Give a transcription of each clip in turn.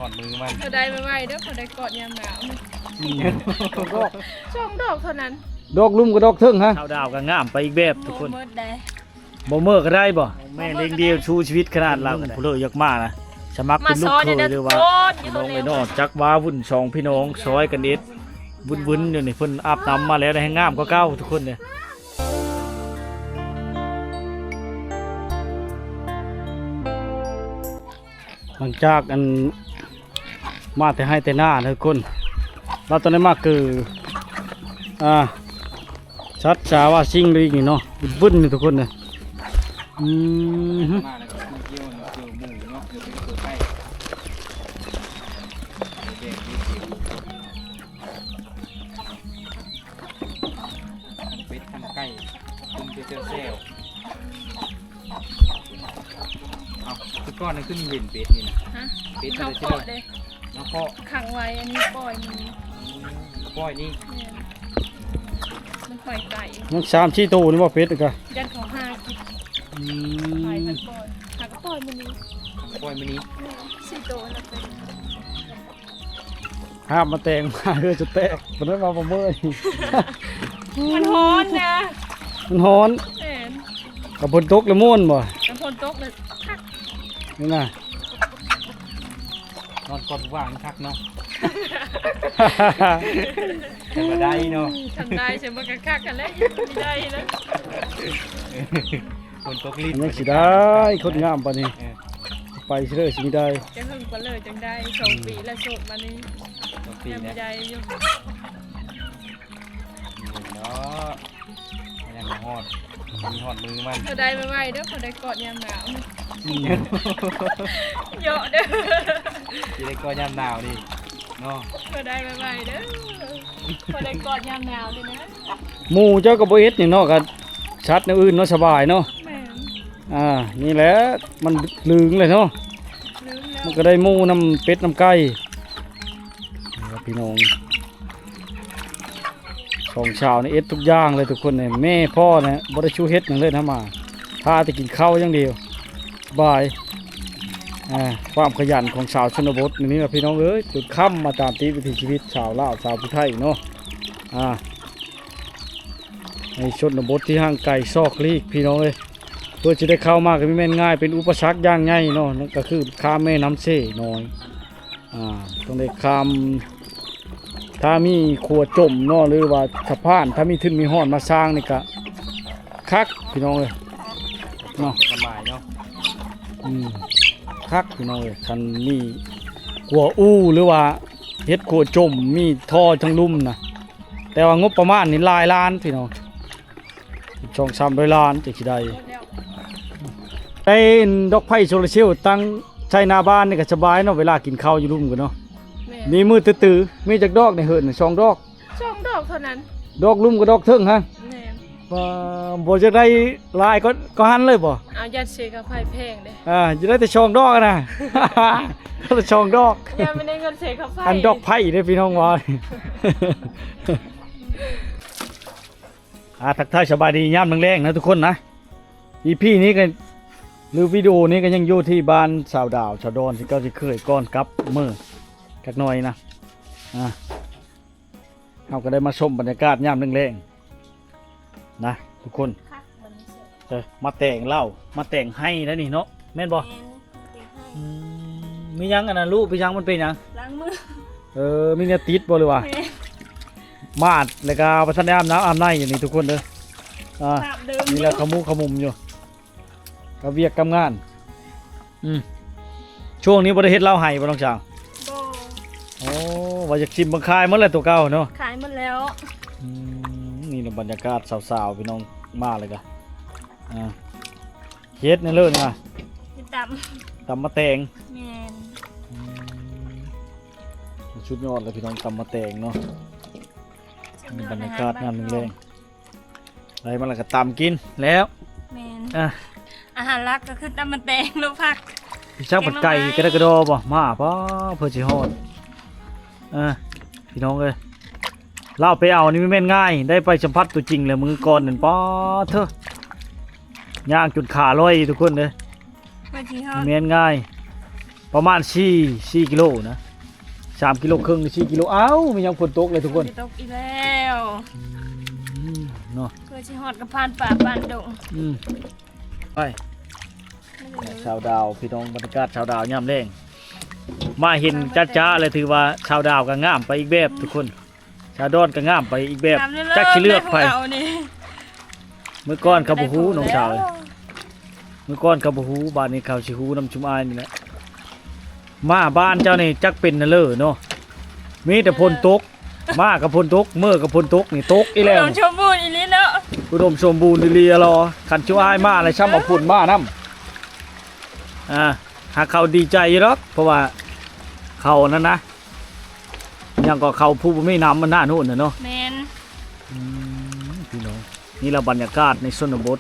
ฮอดมือมัน เฮาได้ไวๆเด้อ เฮาได้กอดยามหนาว อืม สองดอก สองดอกเท่านั้น ดอกลุ่มกับดอกเทิงฮะ ชาวดาวก็งามไปอีกแบบทุกคน บ่หมดได้ บ่เมิกก็ได้บ่ แม่เลี้ยงเดี่ยวสู้ชีวิตขนาดลาวก็ได้ ผู้เลิกอยากมานะ สมัครเป็นลูกเขยหรือว่า มาซอยเด้อทุกคน พี่น้องเอ้ยเนาะ จักว้าวุ่นสองพี่น้องซอยกันเอ็ด วุ่นๆอยู่นี่ เพิ่นอาบน้ำมาแล้วได้ให้งามกว่าเก่าทุกคนเนี่ย หลังจากอันมาแต่ไฮ่แต่นานะทุกคน เราตอนนี้มาคือ อ่า ชัดสาว่าซิ่งเลยนี่เนาะ บึ้นๆนี่ทุกคนเนี่ย อืม มาแล้วก็เกี่ยวเนาะ เกี่ยวหมูเนาะ เกี่ยวเป็นตัวไก่ แดงๆ เกี่ยว ทั้งเป็ดทั้งไก่ กินแซ่บๆ เอ้า คือก่อนนั้นคือมีเห็นเป็ดนี่นะ ฮะ เป็ด เฮา อะไรที่ เกาะเด้ เนาะ เกาะ ขังไว้ อันนี้ปล่อยมัน ปล่อยนี่ แม่น มันปล่อยไก่ ยังสามสี่ตัวนี่บ่เป็ดกะ ยันเขาหากิน อืม ไปมันปล่อย หาก็ปล่อยมันนี่ ปล่อยมันนี่ แม่น สี่ตัวแล้วเป็น หาบมาแต่งมาเฮือจะแตก บ่ได้มาบ่เมื่อย มันฮ้อนนะ มันฮ้อน แม่น กับฝนตกแล้วม่วนบ่ กับฝนตกเลยคัก นี่นะ นอนกอดผู้บ่าวนี่คักเนาะ จั่งว่าได้เนาะ คันได้ใช่บ่ก็คักกันแล้ว อยู่บ่ได้แล้ว ฝนตกลิ้น ยังสิได้ คนงามปานนี้ เออ ไปสิเด้อสิได้ จะหึงกว่าเลยจังได้ สองปีแล้วโสดมานี่ สองปี ยัง แล้ว บ่ได้อยู่ เนาะ ยังบ่ฮอด มีฮอดมือมัน เฮาได้ไวๆเด้อ เฮาได้กอดยามหนาว อืม เยาะเด้อ สิได้กอดยามหนาวนี่เนาะ เฮาได้ไวๆเด้อ เฮาได้กอดยามหนาวนี่นะ หมู่เจ้าก็บ่เฮ็ดหยังเนาะ ก็สัตว์แนวอื่นเนาะ สบายเนาะ แม่น อ่า นี่แหละ มันลืงเลยเนาะ ลืงแล้ว มันก็ได้หมู่นำเป็ดนำไก่ นี่ครับพี่น้อง สองสาวนี่เอ็ดทุกอย่างเลยทุกคนเนี่ย แม่พ่อเนี่ยบ่ได้ชูเฮ็ดหยังเลยนะ มาพาแต่กินข้าวอย่างเดียว สบาย อ่า ความขยันของสาวชนบทนี่นะพี่น้องเอ้ย จนค่ำมาตามติดวิถีชีวิตสาวลาว สาวผู้ไทยเนาะ อ่า ในชนบทที่ห่างไกลซอกลีกพี่น้องเอ้ย เพื่อจะได้เข้ามาก็บ่แม่นง่าย เป็นอุปสรรคอย่างใหญ่เนาะ นั่นก็คือข้ามแม่น้ำเซน้อย อ่า ต้องได้ข้าม ถ้ามีขัวจมเนาะ หรือว่าสะพาน ถ้ามีทุนมีฮอนมาสร้างนี่ก็คักพี่น้องเอ้ย เนาะ สบายเนาะ อืม คักพี่น้องเอ้ย คันมีขัวอู้ หรือว่าเฮ็ดขัวจม มีท่อทางลุ่มนะ แต่ว่างบประมาณนี่หลายล้านพี่น้อง สองสามร้อยล้านจั่งสิได้ ไอ้ดอกไฟโซลาร์เซลล์ตั้งใส่หน้าบ้านนี่ก็สบายเนาะ เวลากินข้าวอยู่ลุ่มกันเนาะ แม่น มีมืดตื้อๆ มีจักดอกในเฮือนน่ะ สองดอก สองดอกเท่านั้น ดอกลุ่มกับดอกเทิงฮะ แม่น บ่ บ่จักได้หลายก็ ก็หันเลยบ่ เอา ย่านเสียค่าไฟแพงเด้ อ่า จะได้แต่สองดอกอะนะ แต่สองดอก ย่านบ่ได้เงินเสียค่าไฟ อันดอกไฟเด้พี่น้องว่า อ่า ทักทายสบายดียามแลงๆนะทุกคนนะ อีพี นี้ก็ หรือวิดีโอนี้ก็ยังอยู่ที่บ้านสาวดาว สาวดอน ที่เก่าที่เคย ก่อนกลับเมือจักหน่อยนะ อ่า เฮาก็ได้มาชมบรรยากาศยามแลงๆนะทุกคน คักบัดนี้เสีย เออ มาแต่งเหล้า มาแต่งไฮ่แล้วนี่เนาะ แม่นบ่ แม่น อืม มีหยังอันนั้นลูก มีหยัง มันเป็นหยัง ล้างมือ เออ มีแนวติดบ่หรือว่า แม่น มาดแล้วก็บ่ทันได้อาบน้ำอาบในอยู่นี่ทุกคนเด้อ อ่า อาบเดิม นี่แหละ อยู่ ขมุกขมุมอยู่ กับเวียกกับงาน อืม ช่วงนี้บ่ได้เฮ็ดเหล้าไฮ่บ่น้องสาว บ่ โอ้ ว่าอยากชิมเบิ่ง ขายหมดแล้วตัวเก่าเนาะ ขายหมดแล้ว อืม นี่แหละบรรยากาศสาวๆ พี่น้องมาเลยกะ อ่า เฮ็ดแนวเลิศนะ เฮ็ดตำ ตำมะแตง แม่น อืม สุดยอดเลยพี่น้อง ตำมะแตงเนาะ สุดยอด นี่บรรยากาศ อาหารบ้าน ยามแลงๆ ได้มาแล้วก็ตำกินแล้ว แม่น อ่ะ อาหารหลักก็คือตำมะแตง ลวกผัก พี่ช่างปัดไก่ แกงหน่อไม้ กระดกกระดอบ่ มาป้า เพื่อสิฮอด อ่ะ พี่น้องเอ้ย ลาวไปเอานี่บ่แม่นง่าย ได้ไปสัมผัสตัวจริงแล้วมื้อก่อนนั่น ป๊าดเถอะ ย่างจนขาลอยทุกคนเด้อ เพื่อสิฮอด บ่แม่นง่าย ປະມານສີ່ ສີ່ກິໂລນະ ສາມກິໂລເຄິ່ງ ສີ່ກິໂລ. ອ້າວ ມີຫຍັງ ຝົນຕົກເລີຍທຸກຄົນ ຝົນຕົກອີກແລ້ວ. ອືມ ເນາະ ເພື່ອຊິຮອດກັບຜ່ານປ່າຜ່ານດົງ. ອືມ ໄປ ຊາວດາວ ພີ່ນ້ອງ ບັນຍາກາດຊາວດາວຍາມແລງ ມາເຫັນຈະໆ ແລ້ວຖືວ່າຊາວດາວກໍງາມໄປອີກແບບທຸກຄົນ. ຊາວດອນກໍງາມໄປອີກແບບ ງາມເລີດໆ ຈັກຊິເລືອກໃຜ ເລີຍຂອງເຮົານີ້. ມື້ກ່ອນເຂົາບໍ່ຮູ້ ນ້ອງສາວ ມື້ກ່ອນເຂົາບໍ່ຮູ້ ບາດນີ້ເຂົາຊິຮູ້ນຳຊຸມອ້າຍນີ້ແຫຼະ. ມາບ້ານເຈົ້ານີ້ຈັກເປັນແນວເລີເນາະ ມີແຕ່ຝົນຕົກ ມາກໍຝົນຕົກ ເມືອກໍຝົນຕົກ ນີ້ຕົກອີກແລ້ວ. ອຸດົມສົມບູນອີ່ຫຼີເນາະ ອຸດົມສົມບູນອີ່ຫຼີລະ. ຄັນຊຸມອ້າຍມາແລ້ວຊ້ຳເອົາຝົນມານຳ. ອ່າ ຫາກເຂົາດີໃຈຢູ່ດອກ ເພາະວ່າເຂົານັ້ນນະ ຫຍັງກໍເຂົາຜູ້ບໍ່ມີນ້ຳມັນໜ້າໂນ່ນນະເນາະ. ແມ່ນ ອືມ ພີ່ນ້ອງ ນີ້ລະບັນຍາກາດໃນຊົນນະບົດ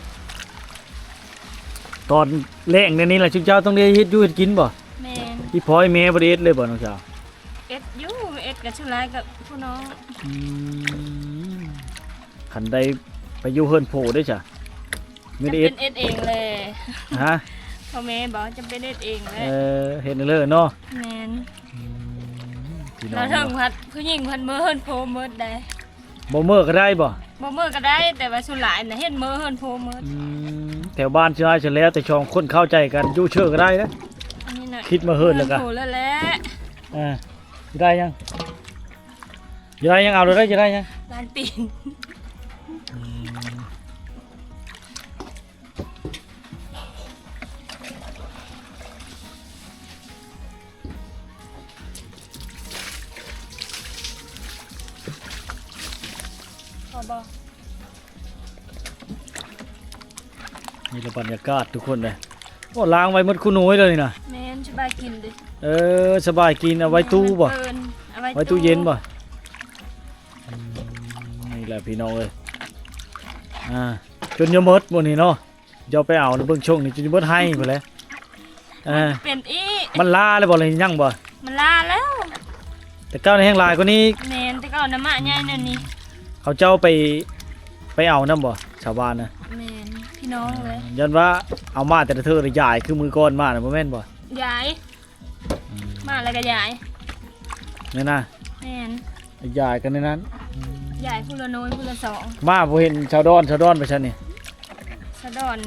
ຕອນແລ້ງແນວນີ້ລະ ຊຸມເຈົ້າຕ້ອງໄດ້ເຮັດຢູ່ເຮັດກິນບໍ່? ແມ່ນ ອີ່ພໍ່ອີ່ແມ່ບໍ່ໄດ້ເຮັດເລີຍບໍ່ ນ້ອງສາວ? ເຮັດຢູ່ ເຮັດກໍສ່ວນຫຼາຍກັບຜູ້ນ້ອງ. ອືມ ຄັນໄດ້ໄປຢູ່ເຮືອນໂພເດ້ຊະ ມີແຕ່ເຮັດ ຈຳເປັນເຮັດເອງແຫຼະ. ຮະ ພໍ່ແມ່ບໍ່ ຈຳເປັນເຮັດເອງແຫຼະ. ເອີ ເຮັດເລີເນາະ. ແມ່ນ ອືມ ພີ່ນ້ອງ ລາວເຖິງ ເນາະ ພັດຜູ້ຍິງພັດເມືອເຮືອນໂພໝົດໃດ. ບໍ່ເມືອກໍໄດ້ບໍ່? ບໍ່ເມືອກໍໄດ້ ແຕ່ວ່າສ່ວນຫຼາຍນະເຮັດເມືອເຮືອນໂພໝົດ. ອືມ ແຖວບ້ານຊິວ່າຊັ້ນແຫຼະ ແຕ່ສອງຄົນເຂົ້າໃຈກັນ ຢູ່ເຊີກໍໄດ້ເດ້. ອັນນີ້ນະ ຄິດມາເຮືອນແລ້ວກະ ເຮືອນໂພແລ້ວແຫຼະ. ອ່າ ຊິໄດ້ຫຍັງ? ຢາກໄດ້ຫຍັງເອົາໂລດເດີ ຢາກໄດ້ຫຍັງ? ລ້ານຕີນ. ອືມ ພໍບໍ່? ນີ້ລະບັນຍາກາດທຸກຄົນເດ້. ໂອ້ ລ້າງໄວ້ໝົດຄູ່ໜູຍເລີຍນີ້ນະ. ແມ່ນ ສະບາຍກິນເດ້. ເອີ ສະບາຍກິນ ເອົາໄວ້ຕູ້ບໍ່? ເອົາໄວ້ ໄວ້ຕູ້ເຢັນບໍ່? ອືມ ນີ້ແຫຼະພີ່ນ້ອງເອີຍ ອ່າ ຈົນຍັງໝົດມື້ນີ້ເນາະ. ເຈົ້າໄປເອົານະ ເບິ່ງຊ່ວງນີ້ຈົນຈະເບິດໄຮ່ພຸ້ນແຫຼະ. ເອີ ເປັນອີກ ມັນລາແລ້ວບໍ່ ຫຼືຍັງບໍ່? ມັນລາແລ້ວ ແຕ່ເກົ່ານີ້ແຮງຫຼາຍກວ່ານີ້ອີກ. ແມ່ນ ແຕ່ເກົ່ານະ ໝາກໃຫຍ່ແນວນີ້. ເຂົາເຈົ້າໄປ ໄປເອົານຳບໍ່ ຊາວບ້ານນະ? ແມ່ນ ພີ່ນ້ອງເລີຍ. ຢ້ານວ່າເອົາມາແຕ່ລະເທື່ອລະຢາຍ ຄືມື້ກ່ອນມານະ ບໍ່ແມ່ນບໍ່? ຢາຍ ອືມ ມາແລ້ວກໍຢາຍ ແມ່ນນະ? ແມ່ນ ຢາຍກັນໃນນັ້ນ. ອືມ ຢາຍຜູ້ລະໜ່ວຍ ຜູ້ລະສອງ. ມາບໍ່ເຫັນຊາວດອນ ຊາວດອນໄປໃສນີ້? ຊາວດອນ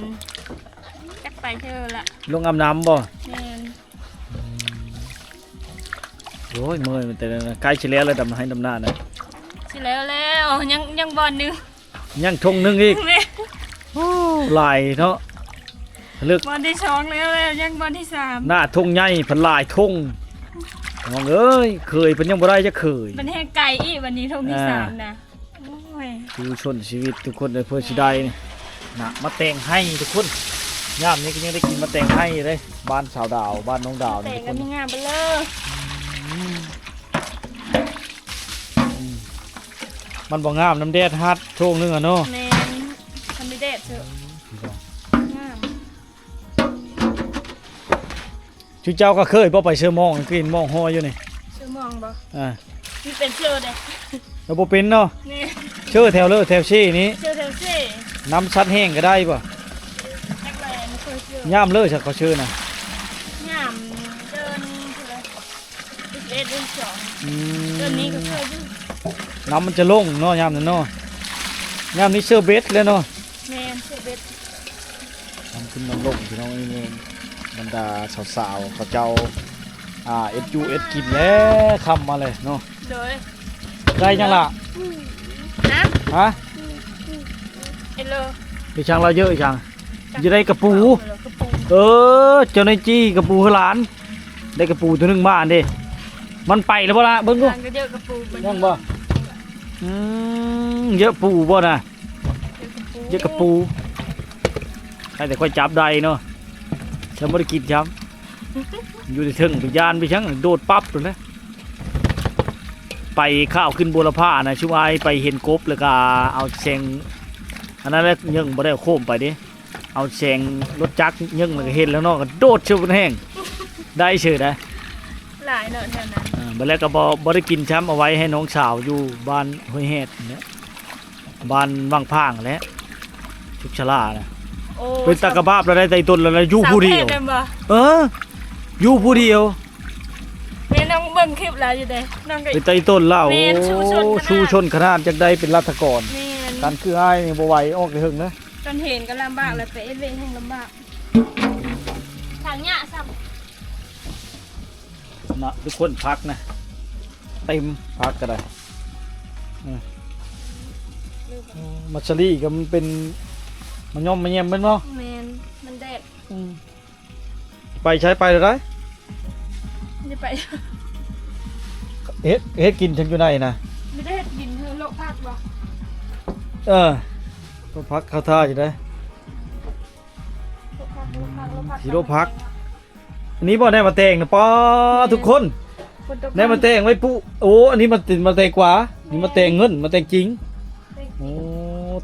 ຈັກໄປເທື່ອລະ ລົງອາບນ້ຳບໍ່? ແມ່ນ. ອືມ ໂອ້ຍ ເມື່ອຍ ແຕ່ໃກ້ຊິແລ້ວແລ້ວ ດຳໄຮ່ດຳນານະ. ຊິແລ້ວແລ້ວ ຍັງ ຍັງບ່ອນໜຶ່ງ. ຍັງທົ່ງໜຶ່ງອີກ. ແມ່ນ ໂອ້ ຫຼາຍເນາະ ເລິກ. ບ່ອນທີສອງແລ້ວ ແລ້ວຍັງບ່ອນທີສາມ. ໜ້າທົ່ງໃຫຍ່ເພິ່ນຫຼາຍທົ່ງ ນ້ອງເອີຍ. ເຂີຍເພິ່ນຍັງບໍ່ໄດ້ຈັກເຂີຍ ມັນແຮງໄກອີກ. ບັດນີ້ທົ່ງທີສາມນະ ອ່າ ໂອ້ຍ ສູ້ຊົນຊີວິດທຸກຄົນເດີ ເພື່ອຊິໄດ້ນີ້ນະ. ມາແຕງໄຮ່ທຸກຄົນ ຍາມນີ້ກໍຍັງໄດ້ກິນມາແຕງໄຮ່ເດ້. ບ້ານສາວດາວ ບ້ານນ້ອງດາວນີ້ ແຕງກໍມີງາມເບີດເລີ. ອືມ ອືມ ມັນບໍ່ງາມນຳແດດຮັດຊ່ວງໜຶ່ງອະເນາະ. ແມ່ນ ຄັນມີແດດເຊີ ອືມ ງາມ. ຊຸມເຈົ້າກໍເຄີຍບໍ່ໄປເຊີມອງ ກິນມອງຮອຍຢູ່ນີ້? ເຊີມອງບໍ່? ອ່າ ມັນເປັນເຊີເດ້. ແລ້ວບໍ່ເປັນເນາະ. ແມ່ນ ເຊີແຖວເລີ ແຖວເຊນີ້ ເຊີແຖວເຊ. ນ້ຳຊັດແຫ້ງກໍໄດ້ບໍ່? ຈັກແລ ບໍ່ເຄີຍເຊີ. ຍາມເລີຊະ ເຂົາເຊີນະ ຍາມເດືອນເທົ່າໃດ ສິບເອັດ ເດືອນສອງ. ອືມ ເດືອນນີ້ກໍເຄີຍຢູ່. ນ້ຳມັນຈະລົງເນາະ ຍາມນັ້ນເນາະ. ຍາມນີ້ເຊີເບັດແລ້ວເນາະ. ແມ່ນ ເຊີເບັດ. ນ້ຳຂຶ້ນນ້ຳລົງພີ່ນ້ອງເອີຍ. ບັນດາສາວໆ ເຂົາເຈົ້າ ອ່າ ເອັດຢູ່ເອັດກິນແລ້ວ ຄ່ຳມາແລ້ວເນາະ. ໂດຍ ໄດ້ຫຍັງລະ? ຮະ? ຮະ? ເອໂລ ອີ່ຫຍັງລະ ເຢີະອີ່ຫຍັງ? ຈະໄດ້ກະປູ. ກະປູ ເອີ ເຈົ້ານາຍຈີ້ກະປູໃຫ້ຫຼານ. ໄດ້ກະປູຕົວໜຶ່ງມາອັນເດ ມັນໄປແລ້ວບໍ່ລະ? ເບິ່ງດູ ຍັງບໍ່? ອືມ ເຢີະປູບໍ່ນະ? ເຢີະກະປູ ໃຫ້ແຕ່ຂ້ອຍຈັບໄດ້ເນາະ ແຕ່ບໍ່ໄດ້ກິນຊ້ຳ. ຢູ່ໃນເທິງໄປຢ້ານໄປຫຍັງ ໂດດປັບໂລດແຫຼະ. ໄປຂ່າວຂຶ້ນບົວລະພານະ ຊຸມອ້າຍໄປເຫັນກົບ ແລ້ວກະເອົາແສງ ອັນນັ້ນແຫຼະ ຍັງບໍ່ໄດ້ເອົາໂຄມໄປເດ້. ເອົາແສງລົດຈັກຍິງ ແລ້ວກໍເຫັນແລ້ວເນາະ ກໍໂດດເຊີບນແຮງ ໄດ້ເຊີໄດ໋. ຫຼາຍເນາະແຖວນັ້ນ. ເອີ ບັດແລ້ວກໍບໍ່ ບໍ່ໄດ້ກິນຊ້ຳ ເອົາໄວ້ໃຫ້ນ້ອງສາວຢູ່ບ້ານຫ້ວຍແຮດຫັ້ນແຫຼະ ບ້ານວັງຜາງແຫຼະ ສຸກສາລານະ. ໂອ້ ເປັນຕາກະບາບລະໄດ້ ໄຕ່ຕົນລະໄດ້ ຢູ່ຜູ້ດຽວ. ເອີ ຢູ່ຜູ້ດຽວ. ແມ່ນ້ອງເບິ່ງຄລິບລາວຢູ່ເດ້ ນ້ອງກໍ ເປັນຕາອີ່ຕົນລາວ. ແມ່ນ ໂອ້ ຊູ້ຊົນຂະໜາດ ຊູ້ຊົນຂະໜາດ ຢາກໄດ້ເປັນລັດຖະກອນ. ແມ່ນ ການຄືອ້າຍນີ້ບໍ່ໄຫວ ອອກແຕ່ເຫິງເດີ. ຕອນເຫັນກໍລຳບາກ ແລ້ວໄປເອັດວຽກແຮ່ງລຳບາກ ທາງຍາກຊ້ຳ. ນະ ທຸກຄົນ ຜັກນະ ເຕັມ ຜັກກໍໄດ້. ເອີ ມັດສະລີກໍມັນເປັນມະຫຍ້ອມມະແຍມແມ່ນບໍ່? ແມ່ນ ມັນແດດ. ອືມ ໄປໃສ ໄປແລ້ວໃດ? ໄດ້ໄປ ເຮັດ ເຮັດກິນຈັ່ງຢູ່ໃນນະ. ມີແຕ່ເຮັດກິນ ເຮັດໂລະຜັກບໍ່? ເອີ ໂລະຜັກເຂົ້າທ່າຢູ່ໃດ. ໂລະຜັກ ໂລະຜັກ ໂລະຜັກ ຊິໂລະຜັກ. ອັນນີ້ບໍ່ ໄດ້ມາແຕງນະ ປ້າ ແມ່ນ ທຸກຄົນ ໄດ້ມາແຕງໄວ້ປຸ. ໂອ້ ອັນນີ້ມັນເປັນມາແຕງກວາ ນີ້ ແມ່ນ ມາແຕງເງິນ ມາແຕງຈິງ. ແຕງຈິງ. ໂອ້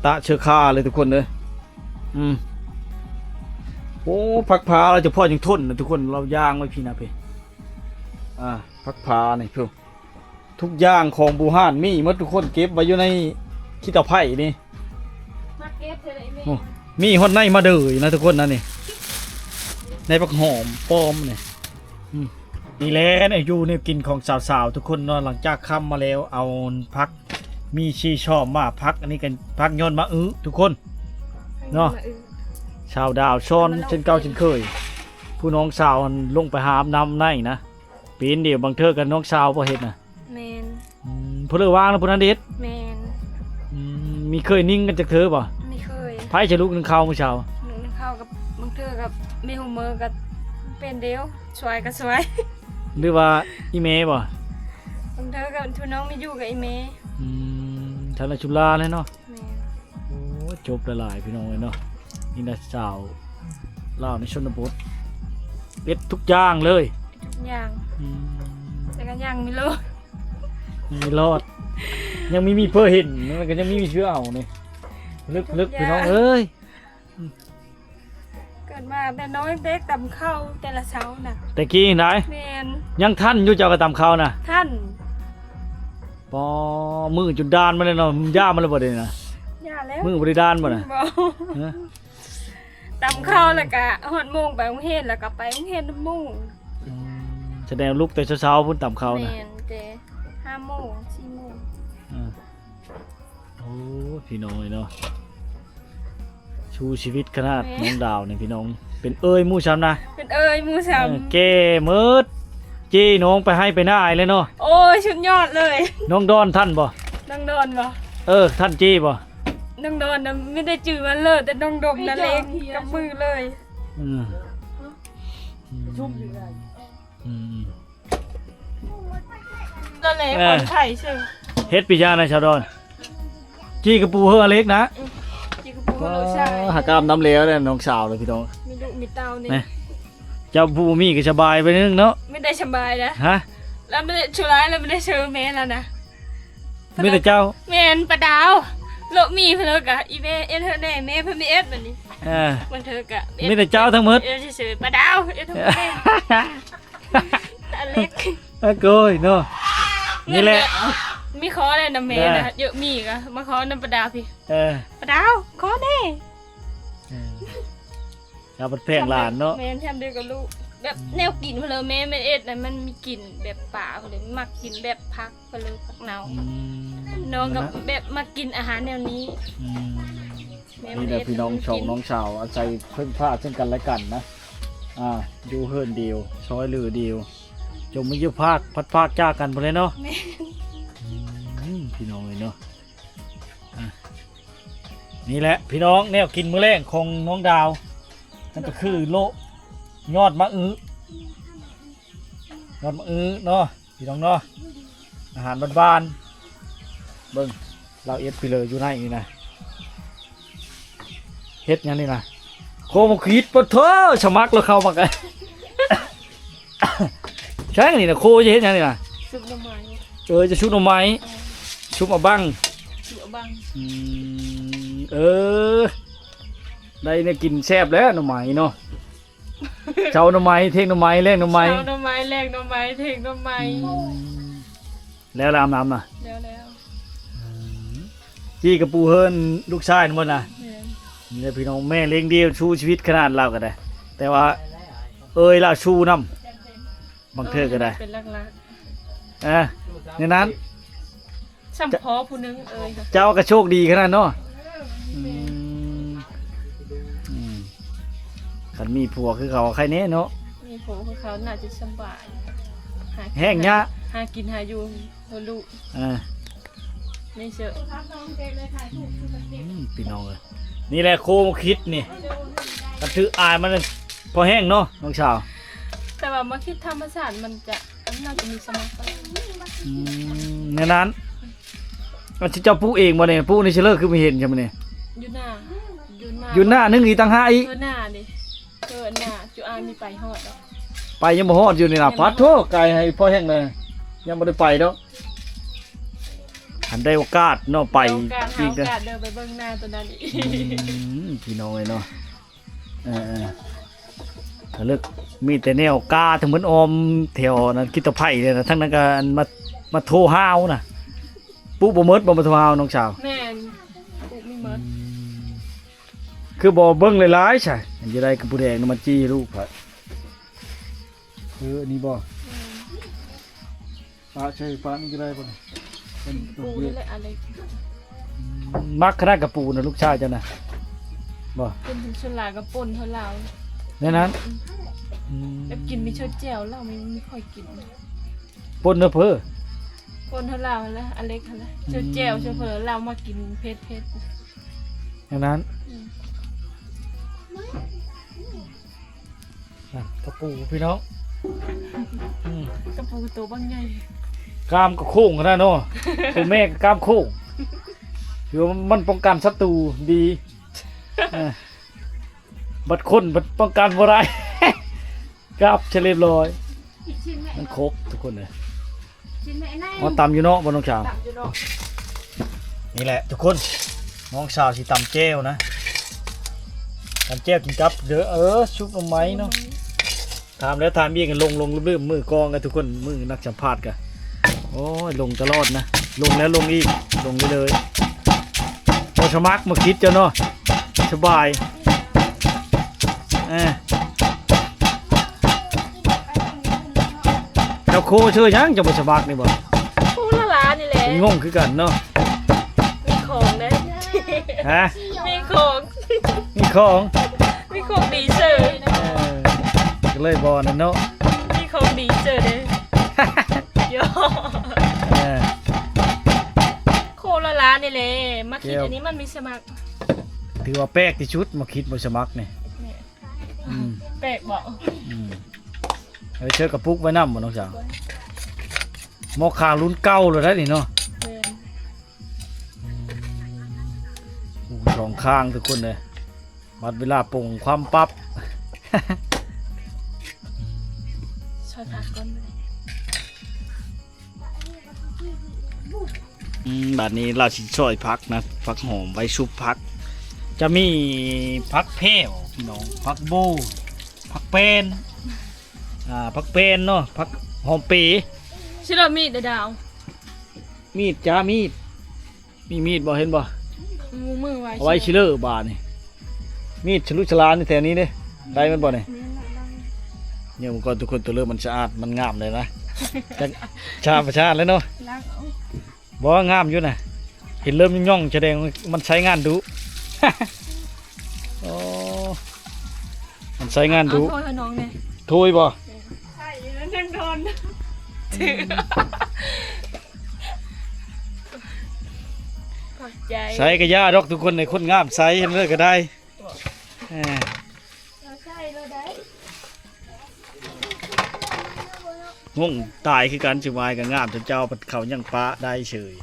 ຕາເຊື້ອຄາເລີຍທຸກຄົນເອີຍ. ອືມ ໂອ້ ຜັກຜາລາວຈະພໍຍັງທົນນະທຸກຄົນ ລາວຍ່າງໄວ້ພີ້ນະພີ້. ອ່າ ຜັກຜານີ້ພຸ້ນ ທຸກຢ່າງຂອງບູຮານມີໝົດທຸກຄົນ ເກັບໄວ້ຢູ່ໃນຂີ້ຕາໄຜ່ນີ້. ມາເກັບເທື່ອໃດແມ່. ໂອ້ ມີຮອດໃນມາເດີນະທຸກຄົນນະນີ້ ໃນຜັກຫອມປ້ອມນີ້. ອືມ ນີ້ແຫຼະ ແນວຢູ່ແນວກິນຂອງສາວໆ ທຸກຄົນເນາະ. ຫຼັງຈາກຄ່ຳມາແລ້ວ ເອົາຜັກ ມີຊີຊອມມາ ຜັກ ອັນນີ້ກໍຜັກຍອດມະອຶທຸກຄົນເນາະ. ມະອຶ ຊາວດາວຊ້ອນ ເຊັ່ນເກົ່າເຊັ່ນເຄີຍ. ຜູ້ນ້ອງສາວຫັ້ນລົງໄປຫາອາບນ້ຳໃນນະ ເປັນດຽວ ບາງເທື່ອກໍນ້ອງສາວບໍ່ເຮັດນະ. ແມ່ນ. ອືມ ຜູ້ເລີກວ່າງນະ ຜູ້ນັ້ນເຮັດ. ແມ່ນ. ອືມ ມີເຄີຍນິ່ງກັນຈັກເທື່ອບໍ່? ບໍ່ເຄີຍ. ໃຜຈະລຸກໜຶ້ງເຂົ້າມື້ເຊົ້າ? ໜຶ້ງເຂົ້າກັບ ບາງເທື່ອກັບແມ່ຫົວເມີ ກໍເປັນດຽວ ຊ່ວຍກໍຊ່ວຍ ຫຼືວ່າອີ່ແມ່ບໍ່? ບາງເທື່ອກໍທຸນ້ອງມີຢູ່ກັບອີ່ແມ່. ອືມ ທັນລະຈຸລາແຫຼະເນາະ. ແມ່ນ. ໂອ້ ຈົບຫຼາຍໆ ພີ່ນ້ອງເອີຍເນາະ. ນີ້ນະ ສາວລາວໃນຊົນນະບົດ ເຮັດທຸກຢ່າງເລີຍ. ເຮັດທຸກຢ່າງ. ອືມ ແຕ່ກໍຍັງມີໂລດ ຍັງມີໂລດ ຍັງມີມີເພື່ອເຫັນ ມັນກໍຍັງມີມີເພື່ອເອົານີ້. ເລິກໆ ພີ່ນ້ອງເອີຍ. ເກີດມາແຕ່ນ້ອຍແຕ່ຕຳເຂົ້າແຕ່ລະເຊົ້ານະ ແຕ່ກີ້ນະ. ແມ່ນ. ຍັງທັນຢູ່ ເຈົ້າກໍຕຳເຂົ້ານະ? ທັນ. ປໍ ມືຈົນດ້ານມາແລ້ວເນາະ. ຢ່າມາແລ້ວບໍ່ເດນະ? ຢ່າແລ້ວ. ມືບໍ່ໄດ້ດ້ານບໍ່ນະ? ບໍ່. ຮະ? ຕຳເຂົ້າແລ້ວກະຮອດໂມງໄປໂຮງຮຽນ ແລ້ວກະໄປໂຮງຮຽນນຳໝູ່. ອືມ ສະແດງລຸກແຕ່ເຊົ້າໆ ພຸ້ນຕຳເຂົ້ານະ. ແມ່ນ ແຕ່ຫ້າໂມງ ສີ່ໂມງ. ເອີ ໂອ້ ພີ່ນ້ອງເອີຍເນາະ ສູ້ຊີວິດຂະໜາດ. ແມ່ນ. ນ້ອງດາວນີ້ ພີ່ນ້ອງ ເປັນເອີຍໝູ່ຊ້ຳນະ. ເປັນເອີຍໝູ່ຊ້ຳ. ເອີ ແກ່ໝົດ ເຈ້ນ້ອງໄປໄຮ່ໄປນາແລ້ວເນາະ. ໂອ້ຍ ສຸດຍອດເລີຍ. ນ້ອງດອນທັນບໍ່? ນ້ອງດອນບໍ່? ເອີ ທັນເຈ້ບໍ່? ນ້ອງດອນນະ ມີແຕ່ຈື່ມັນເລີຍ ແຕ່ນ້ອງດົມນະເລັງກັບມືເລີຍ. ອືມ ອືມ ອືມ. ຕອນແລກ ເອີ ຄວນໄຂ່ຊື່ ເຮັດປີຈານະ ຊາວດອນ ຈີ່ກະປູເຮີອເລັກນະ. ອືມ ຈີ່ກະປູເຮີໂລຊາຍ. ຫາກາບນ້ຳແລ້ວແຫຼະ ນ້ອງສາວເລີຍ ພີ່ນ້ອງ. ມີລູກມີເຕົ້ານີ້ ເຈົ້າຜູ້ມີກໍສະບາຍໄປໜຶ່ງເນາະ. ມີແຕ່ສະບາຍນະ. ຮະ? ແລ້ວມີແຕ່ ສຸດທ້າຍແລ້ວມີແຕ່ເຊີແມ່ແລ້ວນະ. ມີແຕ່ເຈົ້າ. ແມ່ນ ປາດາວ ໂລະມີເພິ່ນກະ ອີແມ່ເຮັດໃຫ້ແດ່ ແມ່ເພິ່ນມີເຮັດບັດນີ້. ເອີ ບາງເທື່ອກະ ມີແຕ່ເຈົ້າທັງໝົດ. ເອີ ຊື່ໆ ປາດາວເຮັດໃຫ້ແມ່. ອາເລັກ ອາໂກຍເນາະ. ນີ້ແຫຼະ ມີຂໍແດ່ນຳແມ່ນະ. ເອີ ເຍາະມີກະມາຂໍນຳປາດາວພີ້. ເອີ ປາດາວ ຂໍແດ່. ເອີ ເຈົ້າເພິ່ນແພງຫຼານເນາະ. ແມ່ນ ແຖມເດີກັບລູກ ແບບ ອືມ ແນວກິນເພິ່ນເລີຍ ແມ່ ແມ່ເຮັດນະ ມັນມີກິ່ນແບບປາເພິ່ນເລີຍ ມັກກິນແບບຜັກເພິ່ນເລີຍ ຜັກເນົ່າ. ອືມ ນ້ອງກໍແບບມັກກິນອາຫານແນວນີ້. ອືມ ແມ່ ນີ້ແຫຼະ ເຮັດ ພີ່ນ້ອງ ໃຫ້ມັນກິນ. ສອງນ້ອງສາວອາໄສເພິ່ງພາເຊິ່ງກັນແລະກັນນະ. ອ່າ ຢູ່ເຮືອນດຽວ ຊອຍເຫຼືອດຽວ ຈົ່ມມາຢູ່ພາກ ພັດພາກຈາກກັນພຸ້ນແຫຼະເນາະ. ແມ່ນ. ອືມ ພີ່ນ້ອງເອີຍເນາະ. ອ່ະ ນີ້ແຫຼະພີ່ນ້ອງ ແນວກິນມື້ແລງຂອງນ້ອງດາວ ນັ້ນກໍຄືໂລະ ຍອດມະອຶ ຍອດມະອຶເນາະ ພີ່ນ້ອງເນາະ. ອາຫານບ້ານໆ ເບິ່ງ ລາວເອັດໄປເລີຍ ຢູ່ໃນນີ້ນະ. ເຮັດຫຍັງນີ້ນະ? ໂຄມະຂິດ ປະໂທ້ ສະໝັກແລ້ວເຂົ້າມາກະ ໃຊ່ນີ້ນະ ໂຄຈະເຮັດຫຍັງນີ້ນະ? ຊຸບໜໍ່ໄມ້. ເອີ ຈະຊຸບໜໍ່ໄມ້. ເອີ ຊຸບອາບັງ. ຊຸບອາບັງ. ອືມ ເອີ ໄດ້ແນວກິນແຊບແລ້ວ ໜໍ່ໄມ້ເນາະ. ເຊົ້າໜໍ່ໄມ້ ທ່ຽງໜໍ່ໄມ້ ແລງໜໍ່ໄມ້. ເຊົ້າໜໍ່ໄມ້ ແລງໜໍ່ໄມ້ ທ່ຽງໜໍ່ໄມ້. ອືມ ແລ້ວລະອາບນ້ຳນະ? ແລ້ວແລ້ວ. ອືມ ຈີ່ກະປູເຮີລູກຊາຍຫັ້ນບໍ່ນະ? ແມ່ນ. ນີ້ແຫຼະພີ່ນ້ອງ ແມ່ລ້ຽງດຽວ ສູ້ຊີວິດຂະໜາດລາວກໍໄດ້ ແຕ່ວ່າເອີຍລາວສູ້ນຳ ບາງເທື່ອກໍໄດ້ ເປັນຫຼັກໆ. ເອີ ແນວນັ້ນ ສ່ຳພໍຜູ້ໜຶ່ງເອີຍ ເຈົ້າກໍໂຊກດີຂະໜາດເນາະ. ອືມ ອືມ ຄັນມີຜົວຄືເຂົາໄຄແນ່ເນາະ ມີຜົວຄືເຂົາໜ້າຈະສະບາຍ ຫາ ແຮງຍາກ ຫາກິນຫາຢູ່ບໍ່ຮູ້ ເອີ ນີ້ເຊີ ອືມ ພີ່ນ້ອງເອີຍ ນີ້ແຫຼະໂຄມາຄິດນີ້ ຄັນຖືອາຍມັນພໍແຮງເນາະນ້ອງສາວ ແຕ່ວ່າມາຄິດທຳມະຊາດມັນຈະ ອັນນັ້ນຈະມີສະໝັກ ອືມ ແນວນັ້ນ ອັນທີ່ເຈົ້າປູກເອງບໍ່ນີ້? ປູກໃນເຊີເລີຄືບໍ່ເຫັນຊັ້ນນີ້ ຢູ່ໜ້າ ຢູ່ໜ້າ ຢູ່ໜ້າໜຶ່ງອີກຕ່າງຫາກອີກ ເອີ ໜ້ານີ້ ເອີ ໜ້າຈຸອາງນີ້ໄປຮອດດອກ ໄປຍັງບໍ່ຮອດຢູ່ນີ້ນະ ປາດໂທ້ ໄກໃຫ້ພໍແຮງເລີຍ ຍັງບໍ່ໄດ້ໄປດອກ ຄັນໄດ້ໂອກາດເນາະ ໄປ ໄດ້ໂອກາດ ຫາໂອກາດເດີ ໄປເບິ່ງໜ້າຕົວນັ້ນອີກ ອືມ ພີ່ນ້ອງເອີຍເນາະ ເອີໆ ກະເລິກ ມີແຕ່ແນວກາທັງໝົດອ້ອມແຖວນັ້ນ ກິດຕະໄພເລີຍນະ ທັງນັ້ນກະ ອັນ ມາ ມາໂທຫາວນະ ປູກບໍ່ໝົດບໍ່ ມາໂທຫາວນ້ອງສາວ ແມ່ນ ປູກມີໝົດ ອືມ ຄືບໍ່ເບິ່ງຫຼາຍໆຊະ ອັນຈະໄດ້ກະປູແດງນະ ມາຈີ່ລູກຂ້ອຍ ເອີ ອັນນີ້ບໍ່ ແມ່ນ ປະໃສ່ປະນີ້ກໍໄດ້ບໍ່ນີ້ ເປັນ ປູນີ້ແຫຼະອາເລັກ ອືມ ມັກຂະໜາດກະປູນະ ລູກຊາຍເຈົ້ານະ ບໍ່ ເປັນສ່ວນຫຼາຍກໍປົ່ນເທົ່າລາວ ແນວນັ້ນ ອືມ ອືມ ແບບກິນມີເຊີແຈ່ວ ລາວມີ ມີຄ່ອຍກິນ ປົ່ນເນາະເພີ ປົ່ນເທົ່າລາວຫັ້ນແຫຼະ ອາເລັກຫັ້ນແຫຼະ ອືມ ເຊີແຈ່ວ ເຊີເພີ ລາວມັກກິນເຜັດໆ ແນວນັ້ນ ອືມ ນັ້ນກະປູພີ່ນ້ອງ ອືມ ກະປູໂຕບັກໃຫຍ່ ກ້າມກະໂຄ້ງຂະໜາດເນາະ ໂຕແມ່ກະກ້າມໂຄ້ງ ຄືວ່າມັນປ້ອງກັນສັດຕູດີ ເອີ ບັດຄົນບັດປ້ອງກັນບໍ່ໄດ້ ກັບຊະລຽບຮ້ອຍ ມັນຄົບທຸກຄົນເອີຍ ເອົາຕຳຢູ່ເນາະບໍ່ນ້ອງສາວ ຕຳຢູ່ເນາະ ນີ້ແຫຼະທຸກຄົນ ນ້ອງສາວຊິຕຳແຈ່ວນະ ຕຳແຈ່ວກິນກັບເດີ ເອີ ຊຸບໜໍ່ໄມ້ເນາະ ຖາມແລ້ວຖາມອີກ ຫຼົງໆລືມໆ ມື້ກອງກັນທຸກຄົນ ມື້ນັກສຳພາດກະ ໂອ້ຍ ຫຼົງຕະຫຼອດນະ ຫຼົງແລ້ວຫຼົງອີກ ຫຼົງເລື້ອຍໆ ບໍ່ສະໝັກ ມາຄິດເຈົ້າເນາະ ສະບາຍ ເອີ ເຈົ້າໂຄຊື່ຫຍັງ ເຈົ້າບໍ່ສະໝັກນີ້ບໍ່? ໂຄລາລານີ້ແຫຼະ ເປັນງົງຄືກັນເນາະ ມີຂອງເດ້ ຮະ? ມີຂອງ ມີຂອງ ມີຂອງດີເຊີ ເອີ ກໍເລີຍບໍ່ນັ້ນເນາະ ມີຂອງດີເຊີເດ້ ໂຢ ເອີ ໂຄລາລານີ້ແຫຼະ ມາຄິດ ແຈ່ວ ອັນນີ້ມັນມີສະໝັກ ຖືວ່າແປກທີ່ສຸດ ມາຄິດບໍ່ສະໝັກນີ້ ແມ່ນ ອືມ ແປກບໍ່? ອືມ ເອີ ເຊີກະປຸກໄວ້ນຳບໍ່ນ້ອງສາວ? ໝໍ້ຄາງລຸ້ນເກົ່າແລ້ວໄດ໋ນີ້ເນາະ ແມ່ນ ອືມ ໂອ້ ສອງຂ້າງທຸກຄົນເອີຍ ບັດເວລາປົງຄວາມປັບ ຊ່ອຍຜັກກ່ອນ ອືມ ບາດນີ້ລາວຊິຊອຍຜັກນະ ຜັກຫອມໄວ້ຊຸບຜັກ ຈະມີຜັກແພ້ວພີ່ນ້ອງ ຜັກໂບ ຜັກແປ້ນ ອ່າ ຜັກແປ້ນເນາະ ຜັກຫອມເປ ຊິລະມີດເດີດາວ ມີດຈ້າ ມີດ ມີມີດບໍ່ ເຫັນບໍ່? ມື ມືໄວ້ ເອົາໄວ້ຊິເລີບາດນີ້ ມີດສະລຸສະຫຼານຢູ່ແຖວນີ້ເດ້ ໄດ້ແມ່ນບໍ່ນີ້? ແມ່ນລະ ເບິ່ງກ່ອນທຸກຄົນ ຕົວເລີບມັນສະອາດ ມັນງາມເລີຍນະ ຈາກທຳມະຊາດເລີຍເນາະ ລ້າງເອົາ ບໍ່ ງາມຢູ່ນະ ເຫັນເລີ່ມຫຍ້ອງໆ ສະແດງມັນໃຊ້ງານດຸ ໂອ້ ມັນໃຊ້ງານດຸ ເອົາຖ້ວຍໃຫ້ນ້ອງແດ່ ຖ້ວຍບໍ່? ໃສ່ຢູ່ນັ້ນຍັງໂດນ ຂອບໃຈ ໃສ່ກະຢ່າດອກທຸກຄົນ ໃຫ້ຄົນງາມໃສ່ ເຫັນເລີຍກະໄດ້ ເອີ ເອົາໃສ່ໂລດໄດ້ ງົງຕາຍຄືກັນ ຊິວາຍກະງາມ ເຈົ້າ ເຂົາຍັງປະໄດ້ເສີຍ